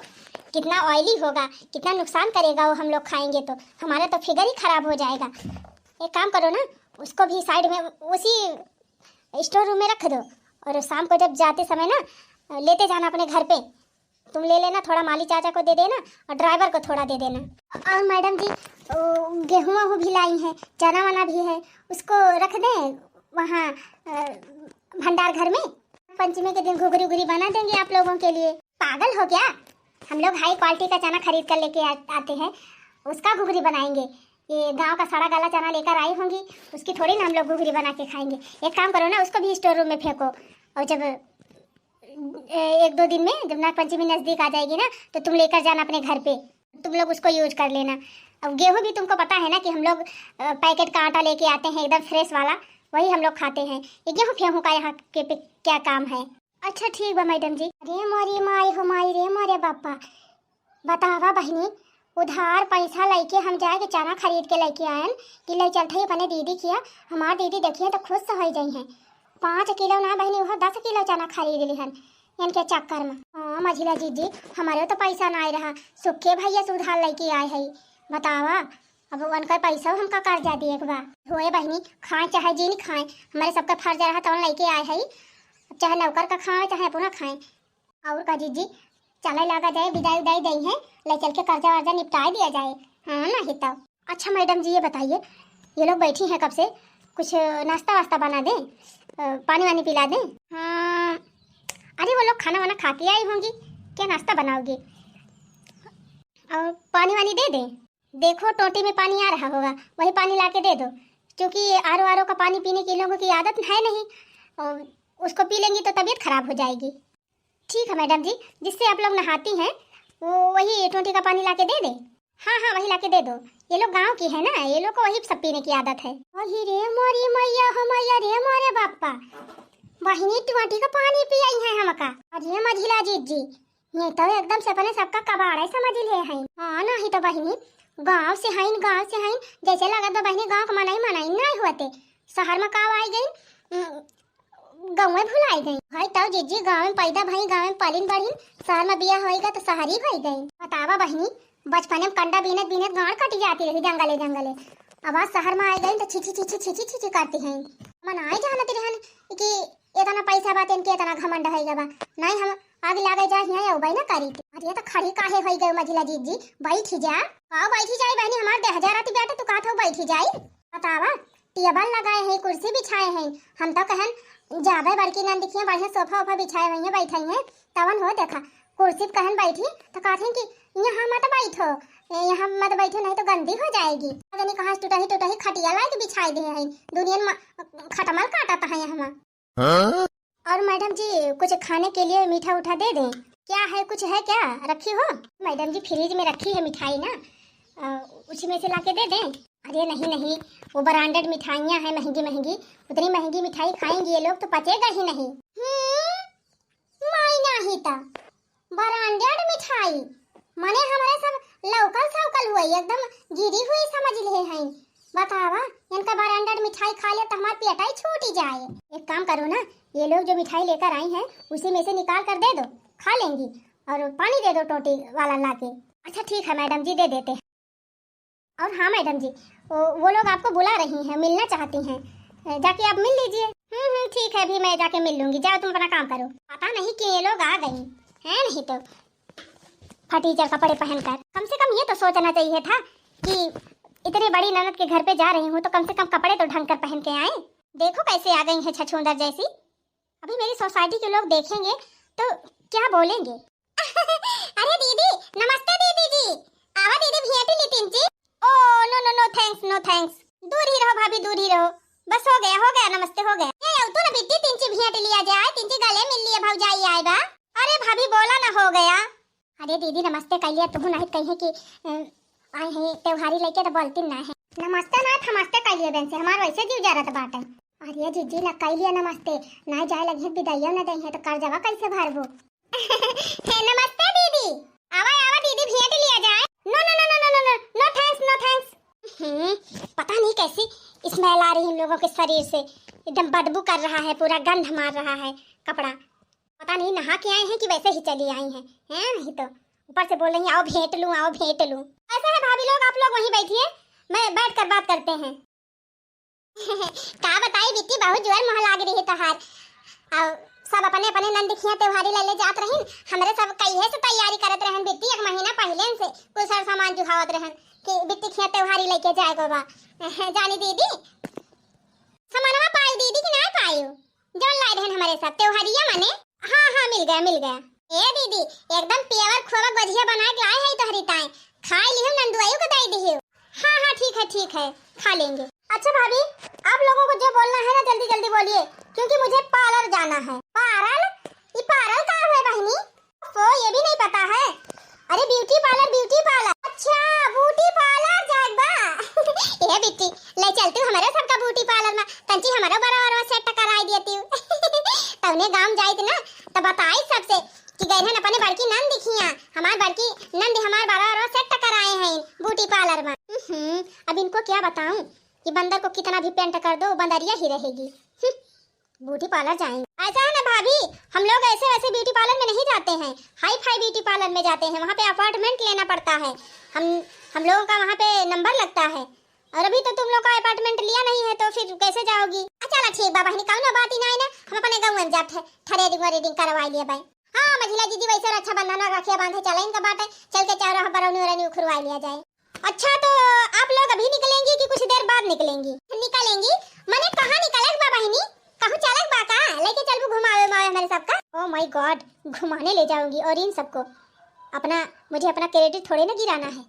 कितना ऑयली होगा, कितना नुकसान करेगा वो हम लोग खाएंगे तो। हमारा तो फिगर ही खराब हो जाएगा। एक काम करो ना, उसको भी साइड में उसी स्टोर रूम में रख दो और शाम को जब जाते समय ना लेते जाना अपने घर पे। तुम ले लेना, थोड़ा माली चाचा को दे देना और ड्राइवर को थोड़ा दे देना। और मैडम जी, वो गेहूं वहूं भी लाई हैं, चना वना भी है, उसको रख दें वहाँ, अ, भंडार घर में। पंचमी के दिन घुघरी उघरी बना देंगे आप लोगों के लिए। पागल हो क्या? हम लोग हाई क्वालिटी का चना खरीद कर लेके आ, आते हैं, उसका घुघरी बनाएंगे। ये गांव का सड़ा गला चना लेकर आई होंगी, उसकी थोड़ी ना हम लोग घुघरी बना के खाएंगे। एक काम करो ना, उसको भी स्टोर रूम में फेंको, और जब ए, एक दो दिन में जब नाग पंचमी नजदीक आ जाएगी ना, तो तुम लेकर जाना अपने घर पे, तुम लोग उसको यूज कर लेना। अब गेहूं भी तुमको पता है ना कि हम लोग, अ, पैकेट का आटा लेके आते हैं एकदम फ्रेश वाला, वही हम लोग खाते हैं। ये गेहूं फेहूं का यहाँ के पे क्या काम है? अच्छा ठीक बा मैडम जी। अरे मोरी माई हो माई रे मोरे बापा, बतावा बहिनी, उधार पैसा लइके हम जाए के चना खरीद के लइके आयन कि ले चलत हई अपने दीदी किया। हमार दीदी देखिए तो खुश हो जाई हैं। पाँच किलो ना बहिनी, वो दस किलो चना खरीद लिहन इनके चक्कर में। हाँ मझिला जीजी, हमारे तो पैसा ना आए रहा, सुखे भैया से उधार लइके आए है। बतावा, अब उनका पैसा हमका कर्जा दिए के बा। होए बहिनी, खाए चाहे जिन खाए, हमारे सबका फर्ज रहा तो लइके आए है। अब चाहे नौकर का खाए चाहे अपना खाए। और का जीजी, चले लागा जाए, विदाई उदाई दई है, ले चल के कर्जा वर्जा निपटाए दिया जाए। हाँ, नहीं तो। अच्छा मैडम जी, ये बताइए, ये लोग बैठी हैं कब से, कुछ नाश्ता वास्ता बना दें, अ, पानी वानी पिला दें? हाँ, अरे वो लोग खाना वाना खा के आई होंगी, क्या नाश्ता बनाओगी? और पानी वानी दे दें? देखो टोटी में पानी आ रहा होगा, वही पानी ला के दे दो, क्योंकि ये आर ओ, आर ओ का पानी पीने की इन लोगों की आदत है नहीं, और उसको पी लेंगी तो तबीयत खराब हो जाएगी। ठीक है मैडम जी, जिससे आप लोग नहाती हैं, वो वही टोटी का पानी लाके दे दे। हाँ हाँ, वही लाके दे दो। ये लोग गांव की है ना, ये लोग को वही सब पीने की आदत है। अही रे मोरी मैया हो मैया रे मोरे बापा, बहिनी टोटी का पानी पियाई है हमका। अरे मझिला जीजी, ये तो एकदम से अपने सबका कबाड़ा समझ ले हैं। हाँ नहीं तो बहिनी, गांव से हईन, गांव से हईन, जैसे लगत बा बहिनी गांव के मनई मनई नहीं होते, शहर में का आई गई, गाँवे भुलाए गई। भाई तब जीजी गाँव में पैदा भई, गाँव में पलिन बढ़िन, शहर में बियाह होइगा तो शहरी भई गई। बतावा बहिनी, बचपने में कंडा बीनत बीनत गाँड़ कटी जाती रही जंगले जंगले। अब आज शहर में आए गई तो छिछी छिछी छिछी छिछी करती हैं। मन आई जानती रहन कि इतना पैसा बात इनके इतना घमंड होइगा बा। नहीं हम आग लागे जा हिया या उबई ना करी। अरे तो खड़ी काहे होई गए मझिला जीजी, बैठी जा। का बैठी जाई बहिनी, हमार देह जरा ती बेटा तू कहत हो बैठी जाई। बतावा, टेबल लगाए हैं, कुर्सी बिछाए हैं। हम तो कहन जाबे बड़की नंद किया बढ़िया सोफा ओफा बिछाए हुई हैं, बैठे हैं। तवन हो देखा, कुर्सी पे कहन बैठी तो कहते हैं कि यहाँ मत बैठो, ए, यहाँ मत बैठो नहीं तो गंदी हो जाएगी। पता नहीं कहाँ से टूटा ही टूटा ही खटिया लाए के बिछाए दे हैं। दुनिया में खटमल काटत है यहाँ। हाँ? और मैडम जी, कुछ खाने के लिए मीठा उठा दे दें? क्या है, कुछ है क्या? रखी हो? मैडम जी, फ्रिज में रखी है मिठाई ना, अ, उसी में से लाके दे दें? अरे नहीं, नहीं, वो ब्रांडेड मिठाइयाँ हैं महंगी महंगी, उतनी महंगी मिठाई खाएंगी ये लोग तो पचेगा ही नहीं। हम्म, माई नाही ता। ब्रांडेड मिठाई, माने हमरे सब लौकल सौकल हुई, एकदम गिरी हुई समझ ले हैं। बतावा, इनका ब्रांडेड मिठाई खा ले तो हमार पेट ही छूट जाए। एक काम करो ना, ये लोग जो मिठाई लेकर आई हैं, उसी में से निकाल कर दे दो, खा लेंगी, और पानी दे दो टोटी वाला लाके। अच्छा ठीक है मैडम जी, दे देते हैं। और हाँ मैडम जी, वो, वो लोग आपको बुला रही हैं, मिलना चाहती हैं, अ, जाके आप मिल लीजिए। हम्म हम्म, ठीक है, अभी मैं जाके मिल लूंगी, जाओ तुम अपना काम करो। पता नहीं क्यों ये लोग आ गई हैं, नहीं तो फटीचर कपड़े पहनकर। कम से कम ये तो सोचना चाहिए था कि इतनी बड़ी ननद के घर पे जा रही हूँ तो कम से कम कपड़े तो ढंग कर पहन के आए। देखो कैसे आ गई हैं छछूंदर जैसी। अभी मेरी सोसाइटी के लोग देखेंगे तो क्या बोलेंगे। अरे दीदी, नमस्ते दीदी जी। आवा दीदी, भेंट ली तीन जी। ओ, no no no thanks, no thanks। दूर ही रहो भाभी, दूर ही रहो। बस हो गया, हो गया, नमस्ते हो गया। ए, अब तो ना बिट्टी तीन जी भेंट लिया जाए, तीन जी गले मिल लिए, भौजाई आए बा। अरे भाभी बोला ना, हो गया। अरे दीदी नमस्ते कह लिया, तुहू नहीं कही कि अ, आए हैं त्योहारी लेके तो बोलती ना है। नमस्ते ना, नमस्ते कह लिया बहन से, हमार वैसे जीव जरत बाटे। अरे जीजी ना कह लिया नमस्ते, ना जाए लगी है विदाइयो ना दे है तो कर्जवा कैसे भरबो? हे नमस्ते दीदी, आवा आवा दीदी भेंट लिया जाए। No, no, no, no, no, no, no, no thanks, no thanks। हम्म, पता नहीं कैसी smell आ रही इन लोगों के शरीर से, एकदम बदबू कर रहा है, पूरा गंध मार रहा है कपड़ा। पता नहीं नहा के आई हैं कि वैसे ही चली आई हैं, हैं? नहीं तो ऊपर से बोल रही हैं, "आओ भेंट लूं, आओ भेंट लूं।" ऐसा है भाभी लोग, आप लोग वहीं बैठिए, मैं बैठ कर बात करते हैं। का बताई बिट्टी, बहुत जोर मोह लाग रही है तोहार। अब सब अपने अपने नंद खिया त्योहारी ले ले जात रहिन, हमरे सब कहिए से तैयारी करत रहन बिट्टी, एक महीना पहिले से कुल सर सामान जुहावत रहन कि बिट्टी खिया त्योहारी लेके जाए को बा। जानी दीदी, सामानवा पाई दीदी कि ना पाई? जौन लाए रहन हमरे सब त्योहारिया मने। हाँ, हाँ, मिल गया, मिल गया। ए दीदी, एकदम pure खोवा गजिया बना के लाए है तोहरी ताई। खाई लिहो, नंदुआइयो के दे दिहो। हाँ, हाँ, ठीक है, ठीक है, खा लेंगे। अच्छा भाभी, आप लोगों को जो बोलना है ना, जल्दी जल्दी बोलिए, क्योंकि मुझे parlour जाना है। Parlour? ये parlour का है बहनी? ओफो, ये भी नहीं पता है? अरे beauty parlour, beauty parlour। अच्छा, beauty parlour जाए बा। ए बिट्टी, ले चल तू हमरे सबका beauty parlour में, तंची हमरो बरा बरा set कराई दिया तू। तौने गाँव जाइत ना, तो बताई सबसे कि गए हैं अपने बड़की नंद खिया, हमार बड़की नंद हमार बरा बरा set कराए हैं beauty parlour में। हम्म, अब इनको क्या बताऊं कि बंदर को कितना भी paint कर दो, बंदरिया ही रहेगी। हम्म। Beauty parlour जाएंगे। ऐसा है ना भाभी, हम लोग ऐसे वैसे beauty parlour में नहीं जाते हैं, hi-fi beauty parlour में जाते हैं, वहाँ पे appointment लेना पड़ता है। हम हम लोगों का वहाँ पे number लगता है, और अभी तो तुम लोग का appointment लिया नहीं है, तो फिर कैसे जाओगी? अच्छा, चला ठीक बा बहनी, कौनो बात ही नहीं ना, हम अपने गाँव में जाते हैं, threading व्रेडिंग करवाई लिए भाई। हाँ मझिला दीदी, वैसे रक्षाबंधन और रखिया बांधे चला इनका बाटे, चल के चारों बरौनी उरौनी उखरवाई लिया जाए। अच्छा, तो आप लोग अभी निकलेंगी कि कुछ देर बाद निकलेंगी? निकलेंगी? मने कहाँ निकले बा बहिनी? कहूँ चले बा का? लेके चलबू घुमावे उमावे हमारे सबका? Oh my God, घुमाने ले जाऊंगी और इन सबको। अपना, मुझे अपना credit थोड़े ना गिराना है,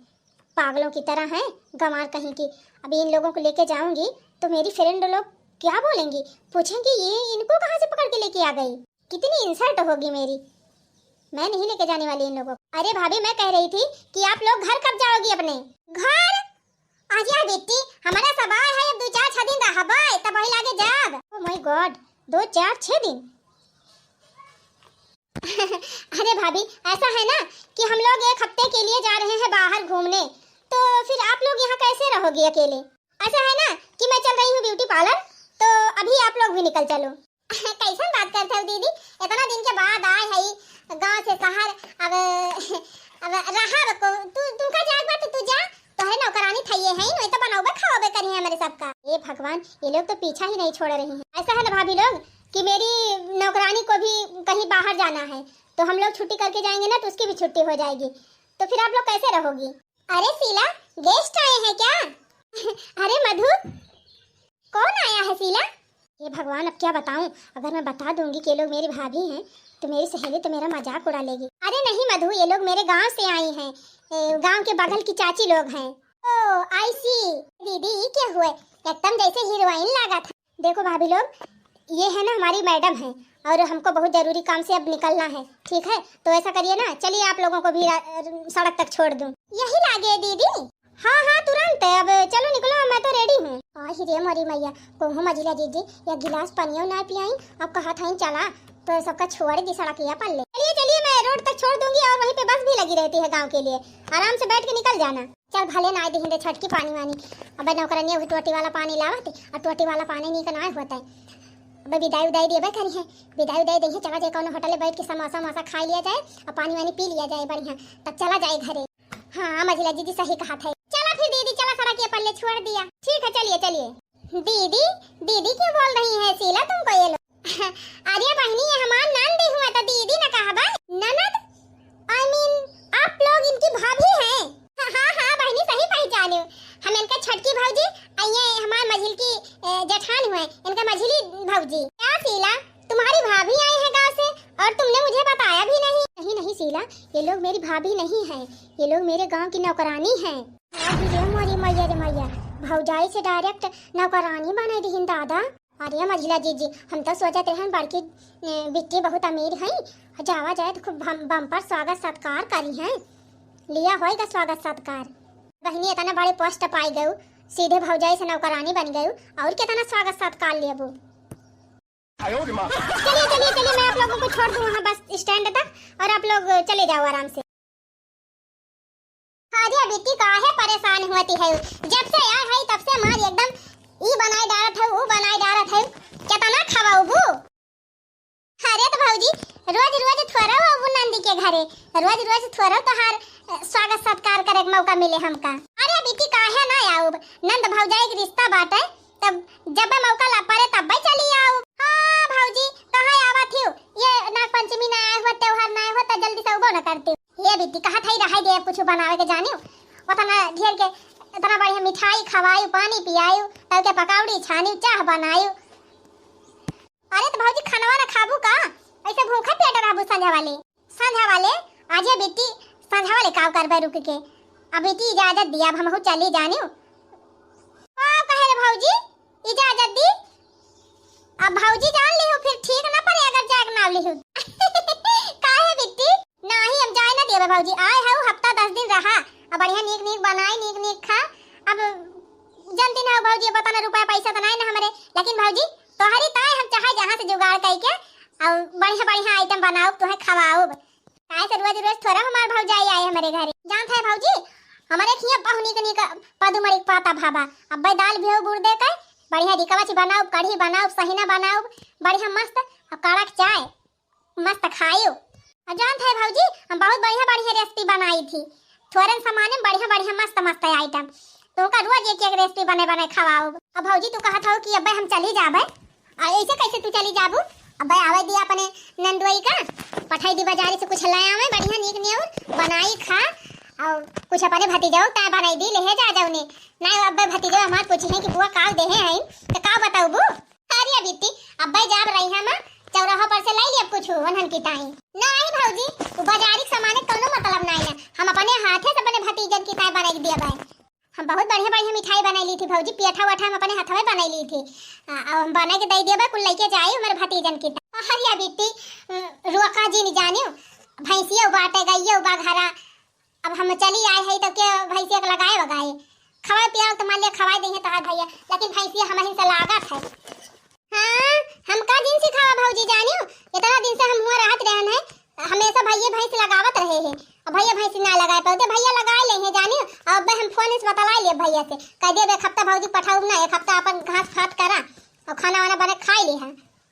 पागलों की तरह हैं गंवार कहीं की। अभी इन लोगों को लेके जाऊंगी तो मेरी friend लोग क्या बोलेंगी, पूछेंगी ये इनको कहाँ से पकड़ के लेके आ गई। कितनी insult होगी मेरी। मैं नहीं लेके जाने वाली इन लोगों को। अरे भाभी, मैं कह रही थी कि आप लोग घर कब जाओगी अपने? घर? आज यार बिट्टी, हमारा सब आए है, अब दो चार छह दिन रहबे, तब वही लागे जाब। Oh my God, दो चार छह दिन? अरे भाभी, ऐसा है ना कि हम लोग एक हफ्ते के लिए जा रहे हैं बाहर घूमने, तो फिर आप लोग यहाँ कैसे रहोगी अकेले? ऐसा है ना कि मैं चल रही हूँ beauty parlour, तो अभी आप लोग भी निकल चलो। कैसन बात करत हऊ दीदी, इतना दिन के बाद आए हई गाँव से शहर, अब अब रहब को तू, तुमका जाए बा तो तू जा, तोहरे नौकरानी थइये हैं, नहीं तो बनौबे खाओबे करी है हमारे सबका। ए भगवान, ये लोग तो पीछा ही नहीं छोड़ रही हैं। ऐसा है ना भाभी लोग कि मेरी नौकरानी को भी कहीं बाहर जाना है, तो हम लोग छुट्टी करके जाएंगे ना, तो उसकी भी छुट्टी हो जाएगी, तो फिर आप लोग कैसे रहोगी? अरे शीला, guest आए हैं क्या? अरे मधु, कौन आया है शीला? हे भगवान, अब क्या बताऊं, अगर मैं बता दूंगी कि ये लोग मेरी भाभी हैं तो मेरी सहेली तो मेरा मजाक उड़ा लेगी। अरे नहीं मधु, ये लोग मेरे गांव से आई हैं, ए, गांव के बगल की चाची लोग हैं। Oh, I see। दीदी, ये क्या हुए, एकदम जैसे हीरोइन लागत है। देखो भाभी लोग, ये है ना हमारी मैडम है और हमको बहुत जरूरी काम से अब निकलना है, ठीक है? तो ऐसा करिए ना, चलिए आप लोगों को भी रा-, सड़क तक छोड़ दूं। यही लागे दीदी। हाँ हाँ, तुरंत, अब चलो निकलो, मैं तो ready हूँ। आही रे मोरी मैया, कहूँ मझिला जीजी, या गिलास पनियो ना पियाई, अब कहा था चला, तो सबका छोड़ दी सड़किया पर ले। चलिए चलिए, मैं road तक छोड़ दूंगी और वहीं पे bus भी लगी रहती है गाँव के लिए, आराम से बैठ के निकल जाना। चल भले ना आए दिहिन रे छटकी पानी वानी। अबे नौकरनिया वही टोटी वाला पानी लावत और टोटी वाला पानी नीक ना होता है। अबे विदाई उदाई देबे करी है, विदाई उदाई दे, चला जाए कौनो होटल में बैठ के समोसा वमोसा खा लिया जाए और पानी वानी पी लिया जाए बढ़िया, तब चला जाए घरे। हाँ मझिला दीदी सही कहा था। चला फिर दीदी, चला सड़क ये पल्ले छोड़ दिया। ठीक है, चलिए चलिए। दीदी, दीदी क्यों बोल रही है शीला तुमको ये लोग? अरे बहनी, ये हमार नंद हुआ तो दीदी न कहबा। ननद? I mean, आप लोग इनकी भाभी हैं? हाँ, हाँ, हाँ, बहनी, सही पहचाने हो। हम इनका छटकी भौजी, और ये हमार मझिल की, ए, जेठान हुए, इनका मझिली भौजी। क्या शीला, तुम्हारी भाभी आई है गाँव से और तुमने मुझे बताया भी नहीं? नहीं, नहीं शीला, ये लोग मेरी भाभी नहीं है, ये लोग मेरे गाँव की नौकरानी हैं। अरे रे मोरी मैया रे मैया, भौजाई से direct नौकरानी बने दिहिन दादा। अरे मझिला जीजी, हम तो सोचत रहन बड़की, ए, बिट्टी बहुत अमीर हई, जावा जाए तो खूब बम-, bumper स्वागत सत्कार करी हैं। लिया होएगा स्वागत सत्कार। बहिनी इतना बड़े post पाई गयू, सीधे भौजाई से नौकरानी बन गयू, और कितना स्वागत सत्कार लेबू। चलिए, चलिए, चलिए, मैं आप लोगों को छोड़ दूँ वहाँ bus stand तक और आप लोग चले जाओ आराम से। हाँ जी, अभी कि काहे परेशान होती है? जब से आए है तब से मार एकदम ई बनाए डारत है, ऊ बनाए डारत है। केतना खवाउबू? अरे तो भौजी, रोज रोज थोड़ा आउबू नंदी के घरे, रोज रोज थोड़ा तोहार, अ, स्वागत सत्कार करे के मौका मिले हमका। अरे बिट्टी, काहे ना आउब? नंद भौजाई के रिश्ता बाटे, तब जब मौका ला पड़े तब चली आउब। हाँ भौजी, कहाँ आवत हियो? ये नाग पंचमी ना आए हुआ, त्योहार ना आए हुआ, तो जल्दी से उबो न करती। ये बिट्टी, कहत है रहे दे, कुछ बनावे के जानियो, उतना ढेर के, इतना बढ़िया मिठाई खवाई, पानी पियाई, तब के पकौड़ी छानी, चाह बनाई। अरे तो भौजी, खानवा ना खाबू का? ऐसे भूखा पेट रहबू संझा वाले? संझा वाले, आजे बिट्टी, संझा वाले काव करबे रुक के। अब बिट्टी इजाजत दिया, अब हमहू चली जानियो। का कहे रे भौजी, इजाजत दी? अब भौजी जान लिहू, फिर ठीक ना पड़े अगर जाग ना लिहू। काहे बिट्टी? नाही, हम जाए ना देबे भौजी, आए हऊ हफ्ता दस दिन रहा, अब बढ़िया नीक नीक बनाई, नीक नीक खा। अब जनती ना हो भौजी, अब उतना रुपया पैसा तो नहीं ना हमरे, लेकिन भौजी तोहरी ताए हम चाहे जहाँ से जुगाड़ करके और बढ़िया बढ़िया आइटम बनाउब, तुहे खवाउब। काहे से रोज रोज थोड़ा हमार भौजाई आए हमरे घरे। जानत है भौजी, हमरे खिया बहु नीक नीक पदुमड़ी के पाता भाबा, अब्बे दाल भी हो बुड़ दे के, बढ़िया रिकवच बनाउब, कढ़ी बनाउब, सहिना बनाउब, बढ़िया मस्त और कड़क चाय। मस्त खाइयो। और जानत है भौजी, हम बहुत बढ़िया बढ़िया रेसिपी बनाई थी, थोड़न सामान में बढ़िया बढ़िया मस्त मस्त आइटम। तो का रोज एक एक रेसिपी बने बने खवाओ। अब भौजी तू कहत हो कि अब्बे हम चली जाबे, और ऐसे कैसे तू चली जाबू? अब्बे आवे दिया अपने नंदोई का, पठाई दी बाजारी से कुछ ले आवे बढ़िया नीक नेउर, बनाई खा, और कुछ अपने भतीजो का बनाई दी, ले जा जाओ ने। नहीं अब्बे भतीजो हमार पूछी है कि बुआ काव देहे हैं, तो का बताऊबू? अरे बिट्टी, अब्बे जाब रही हम, चौराहा पर से लाई लिया कुछ ओनहन की ताई। नहीं भौजी, वो बाजारी के सामान के कौनो मतलब नहीं ना, हम अपने हाथे से अपने भतीजन की ताई बनाई के दिया भाई। हम बहुत बढ़िया बढ़िया मिठाई बनाई ली थी भौजी, पेठा वेठा हम अपने हाथवे बनाई ली थी। आ, आ, हम बनाई के दे दिया भाई, कुल लेके जाई हमारे भतीजन की ताई। अरे बिट्टी, उम, रुआ का जी नहीं जानियो, भैंसिया बाटे गइया बा घरा, अब हम चली आए है तो के भैंसिया के लगाए बगाए? खवाए पियाओ तो मान लिया खवाए देंगे तोहार भैया, लेकिन भैंसिया हमहिन से लागत है। हाँ, हम का दिन सिखावा भौजी जानियो, इतना दिन से हम हुआ रहत रहन है, हमेशा भैया भैंस लगावत रहे हैं, अब भैया भैंस ना लगाए पाते, भैया लगाए ले हैं जानियो। अब हम फोन से बतला लिए भैया से, कह दे एक हफ्ता भौजी पठाऊ ना, एक हफ्ता अपन घास फात करा और खाना वाना बना खाए ले है।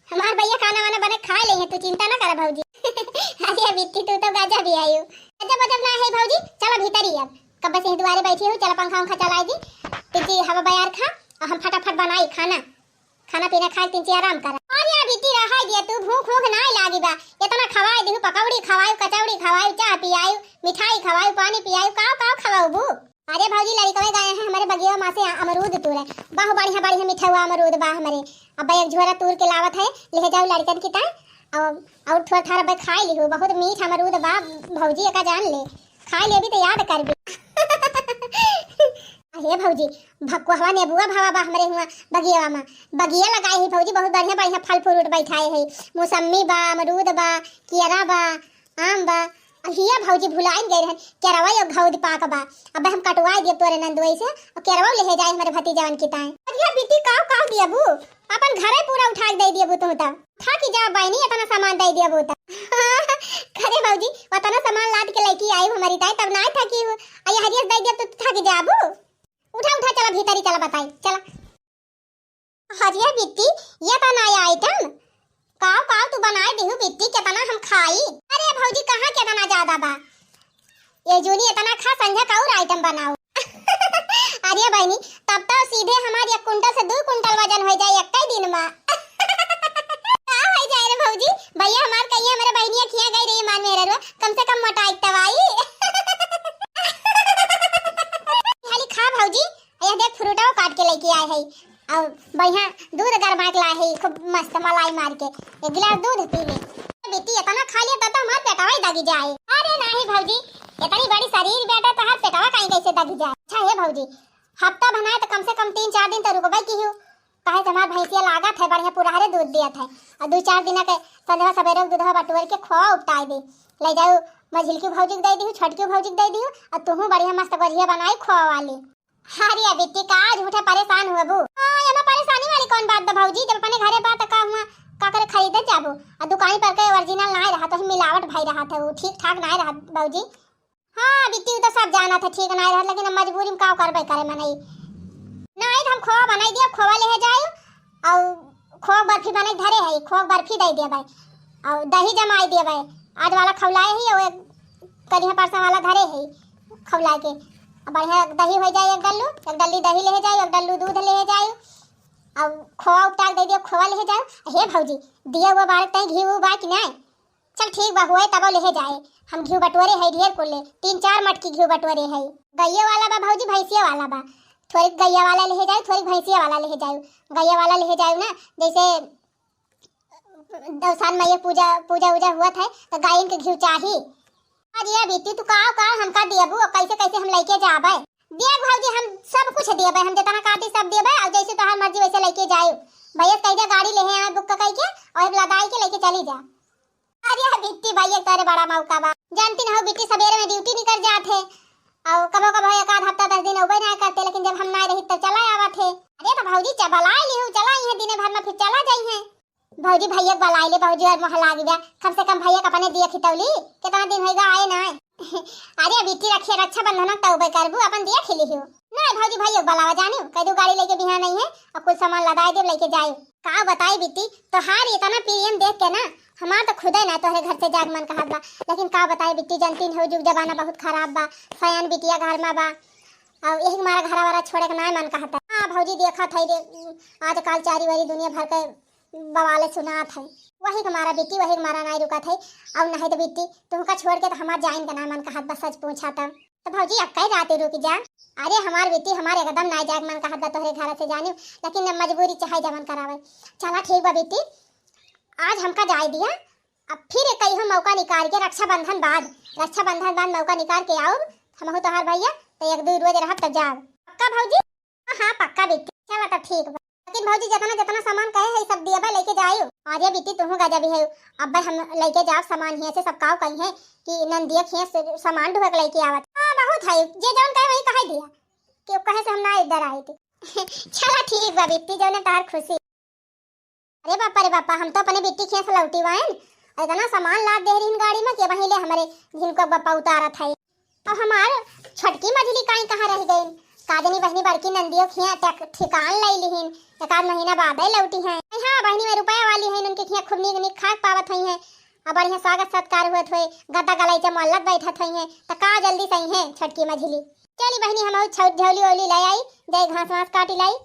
हमार भैया खाना वाना बना खा ले हैं, तू चिंता ना कर भौजी। अरे बिट्टी, तू तो गजब ही आयु। गजब वजब ना है भौजी, चला भीतर ही अब। कब से ही दुआरे बैठी हूँ, चला पंखा उंखा चलाई दी, तू जी हवा बयार खा, और हम फटाफट बनाई खाना, खाना पीना खा के तीन चार आराम कर। अरे बिट्टी, रहा दिया तू, भूख भूख ना लागी बा, इतना खवाई दिहू, पकौड़ी खवाई, कचौड़ी खवाई, चाह पियाई, मिठाई खवाई, पानी पियाई, काव काव खवाऊ बू? अरे भौजी, लड़कवे गए हैं हमारे बगिया मा से अमरूद तूरे, बहुत बढ़िया बढ़िया मीठा हुआ अमरूद बा हमारे। अब एक झोरा तूर के लावत है, ले जाओ लड़कन की ताई, और, और थोड़ा थोड़ा बे खाए लिहू, बहुत मीठ अमरूद बा भौजी, एका जान ले, खाए लेबी तो याद करबी। अरे भौजी, भकुआ नेबुआ भावा बा हमरे हुआ बगिया मा, बगिया लगाए है भौजी, बहुत बढ़िया बढ़िया फल फ्रूट बैठाए है, मौसम्मी बा, अमरूद बा, केरा बा, आम बा। अहिया भौजी भुलाइन गए रहन, केरवा यो घौद पाक बा। अबे हम कटवाए दियब तोरे नंदुआई से, और केरवा ले जाए हमारे भतीजावन की ताए। अहिया बिट्टी काव काव दियबू, अपन घरे पूरा उठा के दे दियबू तू तब। था कि जा बहनी इतना सामान दे दियबू तब। अरे भौजी, उतना सामान लाद के लेके आई हमारी ताए, तब ना था कि हूँ। अहिया हरियस दे दियब तो था कि जाबू। उठा उठा चला भीतरी चला बताई, चला। अरे बिट्टी, ये तो नया आइटम। काव काव तू बनाए दिहू बिट्टी, केतना हम खाई। अरे भौजी, कहाँ केतना ज्यादा बा, ये जूनी इतना खा, संझा का और आइटम बनाओ। अरे बहनी, तब तो सीधे हमार एक कुंटल से दो कुंटल वजन हो जाए एक ही दिन में। का हो जाए रे भौजी, भैया हमार कहिए हमारे बहनिया खिया गई रही मान मेरे रो, कम से कम मोटाई तब आई। खाली खा भौजी, ये देख फ्रूटो काट के लेके आए है। और बढ़िया दूध गरमा के लाए है, खूब मस्त मलाई मार के एक गिलास दूध पी ले। बेटी इतना खा लिया तो, तो हमार पेटवा ही दगी जाए। अरे नहीं भौजी, इतनी बड़ी शरीर बेटा, तो हर पेटवा कहीं कैसे दगी जाए। अच्छा हे भौजी, हफ्ता बनाए तो कम से कम तीन चार दिन तो रुकबे की हूँ, काहे से हमार भैंसिया लागत है बढ़िया पुरहरे दूध दियत है। और दो चार दिन के संझवा सवेरे दूधवा बटोर के खोआ उपटाए दे, ले जाओ मझिलकी भौजी के दे दिहू, छोटकी भौजी के दे दिहू, और तुहू बढ़िया मस्त गोझिया बनाई खोआ वाली। अरे बिट्टी, का झूठे परेशान हुआ बू? हाँ, एमा परेशानी वाली कौन बात बा भौजी? जब अपने घरे बा त का हुआ, का करे खरीदे जाबू? आ दुकान पर के ओरिजिनल नाय रहा, तो ही मिलावट भाई रहा था, वो ठीक ठाक नाय रहा भौजी। हाँ बिट्टी, उ तो सब जानत है, ठीक नाहीं रहत, लेकिन अब मजबूरी में का करबे करे मनई। नाहीं तो हम खोआ बनाई दिया, खोआ लेहे जायु, और खोआ बर्फी बनाई धरे है, खोआ बर्फी दे दिया भाई, और दही जमाई दिया भाई। आज वाला खौलाए ही, और एक कलिया परसा वाला धरे है खौला के। अब बढ़िया दही हो जाए, एक डल्लू, एक डल्ली दही लेहे जायु, एक डल्लू दूध लेहे जायु, और खोआ उपटाक दे दिया, खोआ लेहे जायु। हे भौजी, दिया हुआ बारह तई घी वो बा कि नाहीं? चल ठीक बा, होए तब लेहे जाए। हम घी बटोरे है ढेर कुल्ले, तीन चार मटकी घी बटोरे है। गइये वाला बा भौजी, भैंसिया वाला बा? थोड़ी गइया वाला लेहे जाए, थोड़ी भैंसिया वाला लेहे जाए। गइया वाला लेहे जाए ना, जैसे दौसान मैया पूजा, पूजा उजा हुआ था तो गायन के घी चाही। अरे बिट्टी, तू का का हमका देबू और कैसे कैसे हम लेके जाबे? देख भौजी, हम सब कुछ देबे, हम जितना काटी सब देबे, और जैसे तोहार मर्जी वैसे लेके जाए। भैया कह दे गाड़ी लेहे आए बुक कई के, और लदाई के लेके चली जा। अरे बिट्टी भैया, तोरे बड़ा मौका बा, जानती ना हो बिट्टी, सवेरे में ड्यूटी निकल जात है, और कभो कभो एक आध हफ्ता दस दिन अउबे ना करते, लेकिन जब हम ना रही तब चला आवत है। अरे तो भौजी, च-, बुलाए लिहू, चला आई है दिने भर में, फिर चला जाई है। भौजी, भैया के बुलाए ले भौजी, और मोह लागी बा, कम से कम भैया के अपने दिया खितौली, कितना दिन होइगा आए ना। अरे बिट्टी, रखिए रक्षाबंधन तउबे करबू, अपन दिया खिली हो। नहीं भौजी, भैया के बुलावा जानी, कह दू गाड़ी लेके बिहान आई है, और कुल सामान लदाए देब, लेके जाए। का बताई बिट्टी, तोहार इतना प्रेम देख के ना हमार तो खुदे ना तोहरे घर से जाग मन कहत बा। लेकिन का बताई बिट्टी, जानती हो जुग जमाना बहुत खराब बा, सयान बिटिया घर में बा, और यही मारा घरा वाला छोड़े के ना मन कहता। हाँ भौजी, देखत है रे, आजकल चारी वारी दुनिया भर के बवाले सुनात है। वही के मारा बिट्टी, वही के मारा नाई रुकत है। और नहीं तो बिट्टी, तुमका छोड़ के तो हमार जाइन के ना मन कहत बा, सच पूछा त। तो भौजी, अब कई रात रुक जा। अरे हमार बिट्टी, हमार एकदम नाई जाए के मन कहत बा तोहरे घर से जानी, लेकिन अब मजबूरी चाहे जवन करावे। चला ठीक बा बिट्टी, आज हमका जाए दिया, अब फिर कहियो मौका निकाल के रक्षाबंधन बाद, रक्षाबंधन बाद मौका निकाल के आओ, हमहू तोहार भैया, तो एक दो रोज रहब तब जाब। पक्का भौजी? हाँ, हाँ, पक्का बिट्टी। चला तब ठीक बा। लेकिन भौजी, जितना, जितना सामान कहे है, सब दिया बा, लेके जाइयो। अरे बिट्टी, तुहू गजब ही है। अब हम लेके जाब सामान हियाँ से, सब काव कही है कि नंदिया के हियाँ से सामान ढुआ के लेके आवत। हाँ, बहुत है, जे जौन कहे वही कहे दिया, कि कहे से हम ना इधर आए थे। चला ठीक बा बिट्टी, जौने तोहार खुशी। अरे बापा रे बापा, हम तो अपने बिट्टी के हियाँ से लौटी वाइन, इतना सामान लाद दे रही गाड़ी में कि वहीं ले हमरे झिनको बापा उतारत है। अब हमार छोटकी मझली काई कहाँ रह गइन? का जानी बहिनी बड़की नंदियो खिया तक ठिकान लई लिहिन, एक आध महीना बाद ही लौटी हैं। हाँ, बहिनी में रुपया वाली हैं, उनके खिया खूब नीक नीक खाए पावत हुई हैं, अब बढ़िया स्वागत सत्कार हुए हुए, गद्दा गलैचा मोल्लत बैठत हुई हैं, त का जल्दी सही हैं छोटकी मझली। चली बहिनी, हम छौट झौली ओली ले आई, जाई घास वास काटी लाई।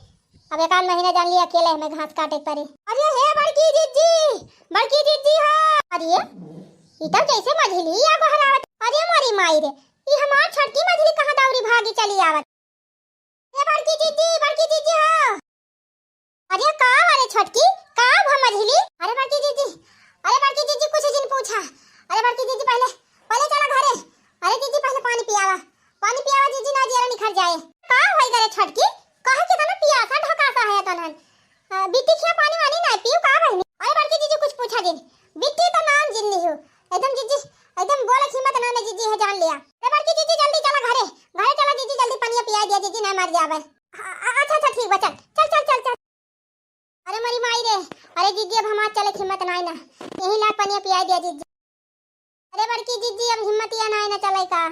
अब एक आध महीना जान लिया अकेले हमें घास काटे के पड़ी। अरे हे बड़की जिज्जी, बड़की जिज्जी हो। अरे ई तो जैसे मझली या गोहरावत। अरे मोरी माई रे, ई हमार छोटकी मझली कहाँ दौरी भागी चली आवत। ए बड़की जिज्जी, बड़की जिज्जी हो। अरे का भा रे छोटकी, का भा मझली? अरे बड़की जिज्जी, अरे बड़की जिज्जी कुछ जिन पूछा। अरे बड़की जिज्जी पहले, पहले चला घरे। अरे जिज्जी पहले पानी पियावा, पानी पियावा जिज्जी, ना जियरा निखर जाए। का होई रे छोटकी, काहे के तना पियासा ढकासा है तनहन? आ, बिट्टी खिया पानी वानी ना पीऊ का बहिनी? अरे बड़की जिज्जी कुछ पूछा जिन, बिट्टी तो नाम जिन लिहू। एकदम जिज्जी, एकदम बोले हिम्मत ना में जिज्जी है जान लिया। अरे बड़की जिज्जी जल्दी चला घरे, घरे चला जिज्जी, जल्दी पनिया पिया दिया जिज्जी, ना मर जावे। आ, आ, अच्छा, अच्छा, ठीक बा, चल, चल, चल, चल, चल। अरे मोरी माई रे, अरे जिज्जी अब हमार चले हिम्मत नाई ना, यही ला पनिया पिया दिया जिज्जी। अरे बड़की जिज्जी, अब हिम्मत या नाई ना चले का,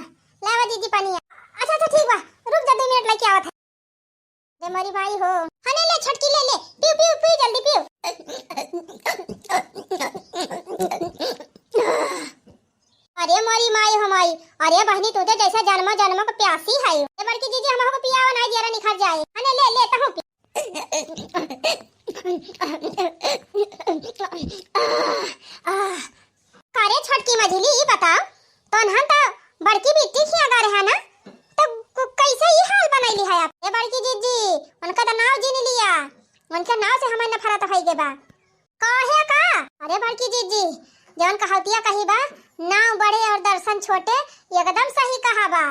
लावा जिज्जी पनिया। अच्छा, अच्छा, ठीक बा, रुक जा, दो मिनट लेके आवत है। अरे मोरी माई हो, हाँ ले, ले छोटकी ले, ले, पीऊ, पीऊ, पीऊ, जल्दी पीऊ। अरे मोरी माई हो माई, अरे बहिनी तू तो जैसे जन्मो जन्मो के प्यासी है। अरे बड़की जिज्जी हमको पियावा नाई, जियरा निखर जाए। हाँ ले, ले, ले, तहूँ पी। आह, आह। का रे छोटकी मझली, ई बताओ, तोन्हन त बड़की बिट्टी खिया गा रहा ना, त क-, कैसे ई हाल बनैली है आप? ए बड़की जिज्जी, उनका त नाव जिन लिया, उनके नाव से हमें नफरत होई गे बा। काहे का? अरे बड़की जिज्जी, जौन कहावतिया कही बा, नाव बड़े और दर्शन छोटे, एकदम सही कहा बा।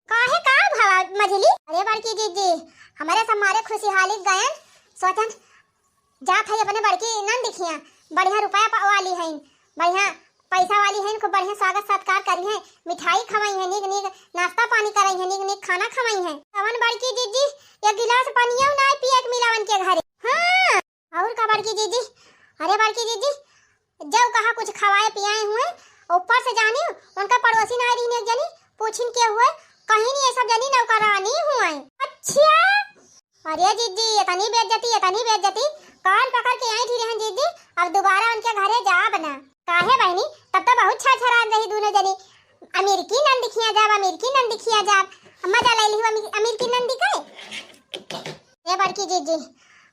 काहे का भवा मझली? अरे बड़की जिज्जी, हमारे सब मारे खुशहाली गयन, सोचन जात है अपने बड़की नंद खिया, बढ़िया रुपया पा-, वाली हैं, बढ़िया पैसा वाली हैं, खूब बढ़िया स्वागत सत्कार करी हैं, मिठाई खवाई हैं, नीक नीक नाश्ता पानी कराई हैं, नीक नीक खाना खवाई हैं। तवन बड़की जिज्जी एक गिलास पनियो ना पिए के मिला उनके घरे। हाँ, और का बड़की जिज्जी, अरे बड़की जिज्जी, जब कहा कुछ खवाए पियाए हुए, ऊपर से जानी उनका पड़ोसी ना रही एक जनी, पूछिन के हुए, कहिन ये सब जनी नौकरानी हुए। अच्छा। अरे जीजी, इतनी बेइज्जती, इतनी बेइज्जती। कान पकड़ के यहीं ठिरे हैं जीजी, अब दोबारा उनके घरे जाब ना। काहे बहिनी, तब तो बहुत छरछरात रही दूनो जनी। अमीर की नंद खिया जाब, अमीर की नंद खिया जाब। मजा ले लिहु अमीर, अमीर की नंदी के। ए बड़की जीजी,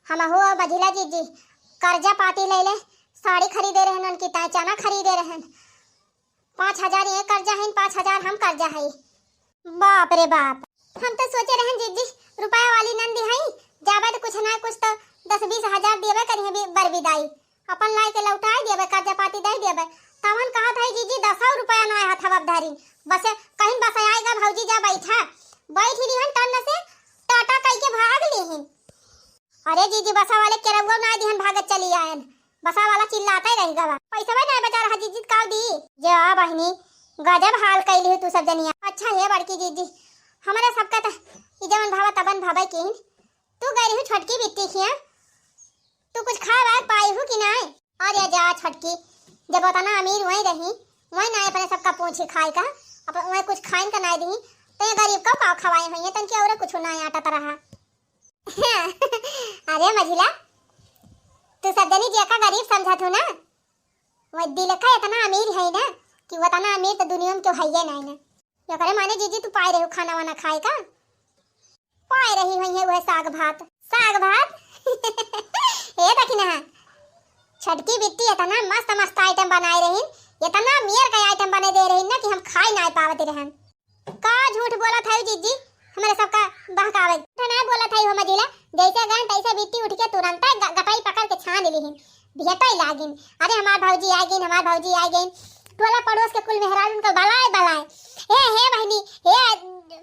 हमहू और मझिला जीजी कर्जा पाती ले ले साड़ी खरीदे रहन, उनकी ताई चना खरीदे रहन। पाँच हजार ये कर्जा है, पाँच हजार हम कर्जा है। बाप रे बाप, हम तो सोचे रहन जीजी रुपया वाली नंदी है, जाबे तो कुछ ना कुछ तो दस बीस हजार देबे करिहे बी-, बर बिदाई। अपन लाई के लौटाई देबे, कर्जा पाती दे देबे। तवन कहत है जीजी, दसौ रुपया ना हथवा धरी। बस कहिन बस आएगा भौजी, जा बैठा। बैठ ही लिहन टन्न से, टाटा कई के भाग लिहिन। अरे जीजी, बसा वाले केरउआ ना दिहन, भागत चली आयन। बसा वाला चिल्लाते रह गवा। पैसवा ना बचा रहा जीजी, काउ दी? जा बहिनी, गजब हाल कैली हो तू सब जनिया। अच्छा हे बड़की जीजी, हमरे सबका त ई जवन भावा तबन भावे किन। तू गई रही छोटकी बिट्टी खिया, तू कुछ खाए वाए पाई हूँ कि नाय? अरे जा छोटकी, जब उतना अमीर वहीं रही, वहीं ना अपने सबका पूछी खाए का, अपन वहीं कुछ खाइन का नाय दी, तो ये गरीब का पाव खवाए हुई है, तनकी और कुछ ना आटत रहा। अरे मझिला, तू सब जनी जेका गरीब समझत हो ना, वो दिल का इतना अमीर है ना कि वो इतना अमीर तो दुनिया में क्यों है ही नहीं ना। ये करे माने जीजी तू पाए रहे हो खाना वाना खाए का? पाए रही हुई है वह साग भात। साग भात? ए देखी ना, छोटकी बिट्टी इतना मस्त मस्त आइटम बनाए रही, इतना मेर का आइटम बने दे रही ना कि हम खाई ना पावत रहन। का झूठ बोलत है जीजी, हमरे सबका बहकावे। झूठ ना बोलत है हो मझिला, जैसे गए तैसे बिट्टी उठ के तुरंत ग-, गटाई पकड़ के छान लिहिन, भेटै लागिन। अरे हमार भौजी आ गईन, हमार भौजी आ गईन। टोला पड़ोस के कुल मेहरारू उनका बलाए बलाए, "हे, हे बहिनी, हे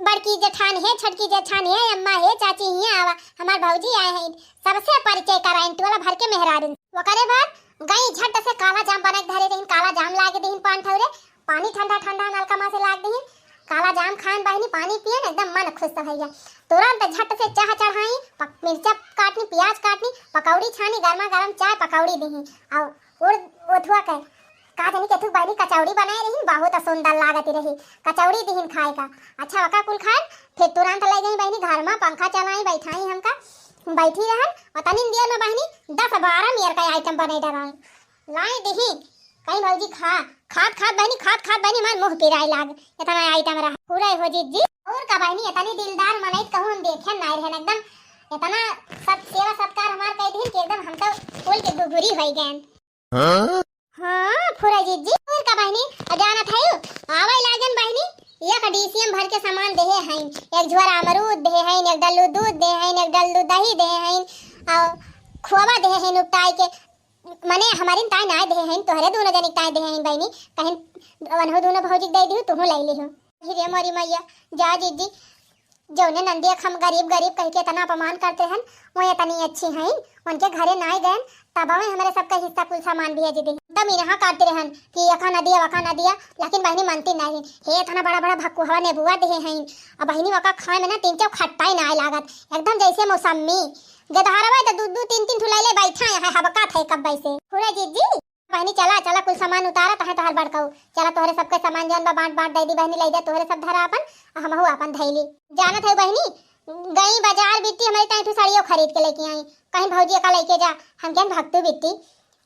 बड़की जेठान, हे छोटकी जेठान, हे अम्मा, हे चाची, हियाँ आवा, हमार भौजी आए हैं।" सबसे परिचय कराइन टोला भर के मेहरारू। ओकरे बाद गई झट से काला जाम बना के धरे रहीन, काला जाम लाग दीन पान ठौरे, पानी ठंडा ठंडा नलका मा से लाग दीन, काला जाम खान बहिनी, पानी पियन, एकदम मन खुश हो गया। तुरंत झट से चाह चढ़ाई, पक-, मिर्चा काटनी, प्याज काटनी, पकौड़ी छानी, गर्मा गर्म चाय पकौड़ी दीन। और उड़ उठुआ के का जानी केथू बहिनी कचौड़ी बनाए रहीन, बहुत सुंदर लागत रही, कचौड़ी दीन खाए का। अच्छा ओका कुल खान, फिर तुरंत ले गई बहिनी घर मा, पंखा चलाई, बैठाई हमका, बैठी रहन, और तनिन देर मा बहिनी दस बारह मेर का आइटम बने डराई। लाई दिही, कहीं भौजी खा, खात खात बहिनी, खात खात बहिनी हमार मुँह पिराए लाग, इतना आइटम रहा। पूरा हो जीत जी। और का बहिनी, इतनी दिलदार मनई कहूँ हम देखे नाय रहन, एकदम इतना सब सेवा सत्कार हमार कई दिन के एकदम हम तो फूल के गुगुरी होई गए। हाँ? हाँ, फुरा जीत जी, और का बहिनी, आ जानत है, आवे लागन बहिनी, एक डीसीएम भर के सामान देहे हैं, एक झोरा अमरूद देहे हैं, एक डल्लू दूध देहे हैं, एक डल्लू दही देहे हैं, और खोवा देहे हैं उपटाई के, मने हमारिन ताई नाय देहे हैं, तोहरे दोनों जनिक ताई देहे हैं बहिनी, कहीं वनहो दोनों भौजी के दे दिहु, तुहू ले लिहु। अरे मोरी मैया, जा जीजी, जौने नंदिया के हम गरीब गरीब कह के इतना अपमान करते रहन, वो इतनी अच्छी हैं, उनके घरे नाय गए, तब वे हमरे सबका हिस्सा कुल सामान भेज दी। एकदम इनहा करते रहन कि एका न दिया, वका न दिया, लेकिन बहिनी मानती नहीं। हे इतना बड़ा बड़ा भकुहवा नेबुआ देहे हैं, अब बहिनी वका खाए में ना तीन चार खट्टा ही नाय लागत, एकदम जैसे मौसमी। गेदहरवा तो दू दू तीन तीन ठुलैले बैठा है, हबका थे कब से। फुरा जीजी, बहिनी चला, चला कुल सामान उतारा, तहे तोहर बड़काऊ। चला तोहरे सबके सामान जौन बा बाँट बाँट दे दी बहिनी, ले जा तोहरे सब धरा आपन, आ हमहू आपन धैली। जानत है बहिनी, गई बाजार बिट्टी हमरे ताई ठू साड़ियो खरीद के लेके आई। कहीं भौजी एका लेके जा, हम कहन भक्तू बिट्टी,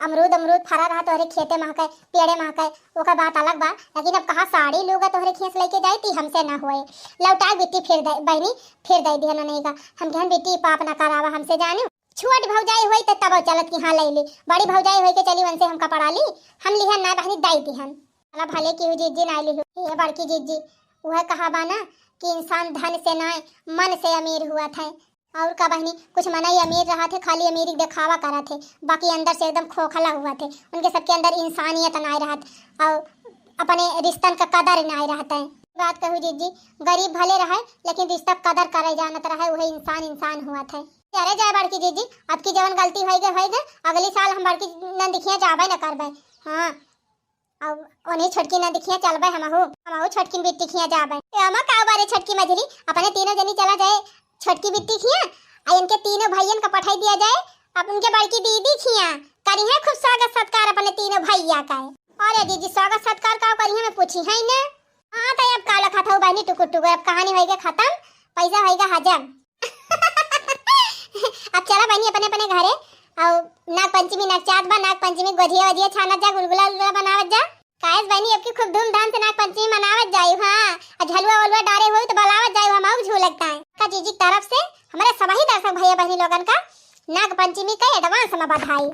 अमरूद अमरूद फरा रहा तोहरे खेते महके, पेड़े महके, ओकर बात अलग बा, लेकिन अब कहाँ साड़ी लूगा तोहरे खेस लेके जाई ती हमसे ना होए। लौटा बिट्टी फिर दे, बहिनी फिर दे दिहन उन्हें का। हम कहन बिट्टी पाप ना करावा हमसे जानू। छोट भौजाई होई त तब चलत कि हाँ ले ली, बड़ी भौजाई होई के चली उनसे हम कपड़ा ली, हम लिहन ना बहिनी दाई दिहन। अला भले की हुई जीजी ना लिहु। हे बड़की जीजी, वह कहा बा ना कि इंसान धन से ना मन से अमीर हुआ था। और का बहिनी, कुछ मनई अमीर रहा थे, खाली अमीरी दिखावा करा थे, बाकी अंदर से एकदम खोखला हुआ थे, उनके सबके अंदर इंसानियत ना रहा, और अपने रिश्तन का कदर ना रहा है। बात कहू जीजी, गरीब भले रहे लेकिन रिश्ता कदर करे जानत रहे, वही इंसान इंसान हुआ थे। अरे जाए बड़की जीजी, अब की जवन गलती होई गए, होई गए, अगली साल हम बड़की नंदिखिया जाबे न करबे। हाँ, अब उन्हें छोटकी नंदिखिया चलबे हमहू, हमहू छोटकी बिट्टी खिया जाबे। ए अम्मा का बारे छोटकी मझली, अपने तीनों जनी चला जाए छोटकी बिट्टी खिया, आ इनके तीनों भैयन का पठाई दिया जाए, अब उनके बड़की दीदी खिया करी है खूब स्वागत सत्कार अपने तीनों भैया का। अरे जीजी स्वागत सत्कार का करी है, मैं पूछी है ना। हाँ, तो अब का लखत हऊ बहिनी टुकुर टुकुर, अब कहानी होइगे खतम, पैसा होइगे हजम। अब चला बहिनी अपने अपने घरे, और नाग पंचमी नगचात बा, नाग पंचमी गोझिया वझिया छानत जा, गुलगुला उलगुला बनावत जा। काहे से बहिनी, अब की खूब धूमधाम से नाग पंचमी मनावत जाई, हाँ, और झलुआ वलुआ डारे होई तो बलावत जाई, हम आऊ झूलक ताई। का जीजी की तरफ से हमारे सबही दर्शक भैया बहिनी लोगन का नाग पंचमी का advance में बधाई।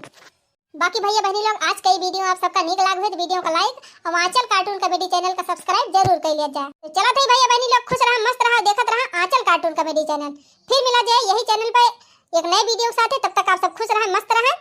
बाकी भैया बहिनी लोग, आज का ई video आप सबका नीक लाग हुई तो video का like और आंचल cartoon comedy channel का subscribe जरूर कर लिया जाए। तो चला थे भैया बहिनी लोग, खुश रहा, मस्त रहा, देखत रहा आंचल cartoon comedy channel। फिर मिला जाए यही channel पे एक नए video के साथ। तब तक आप सब खुश रहा, मस्त रहा।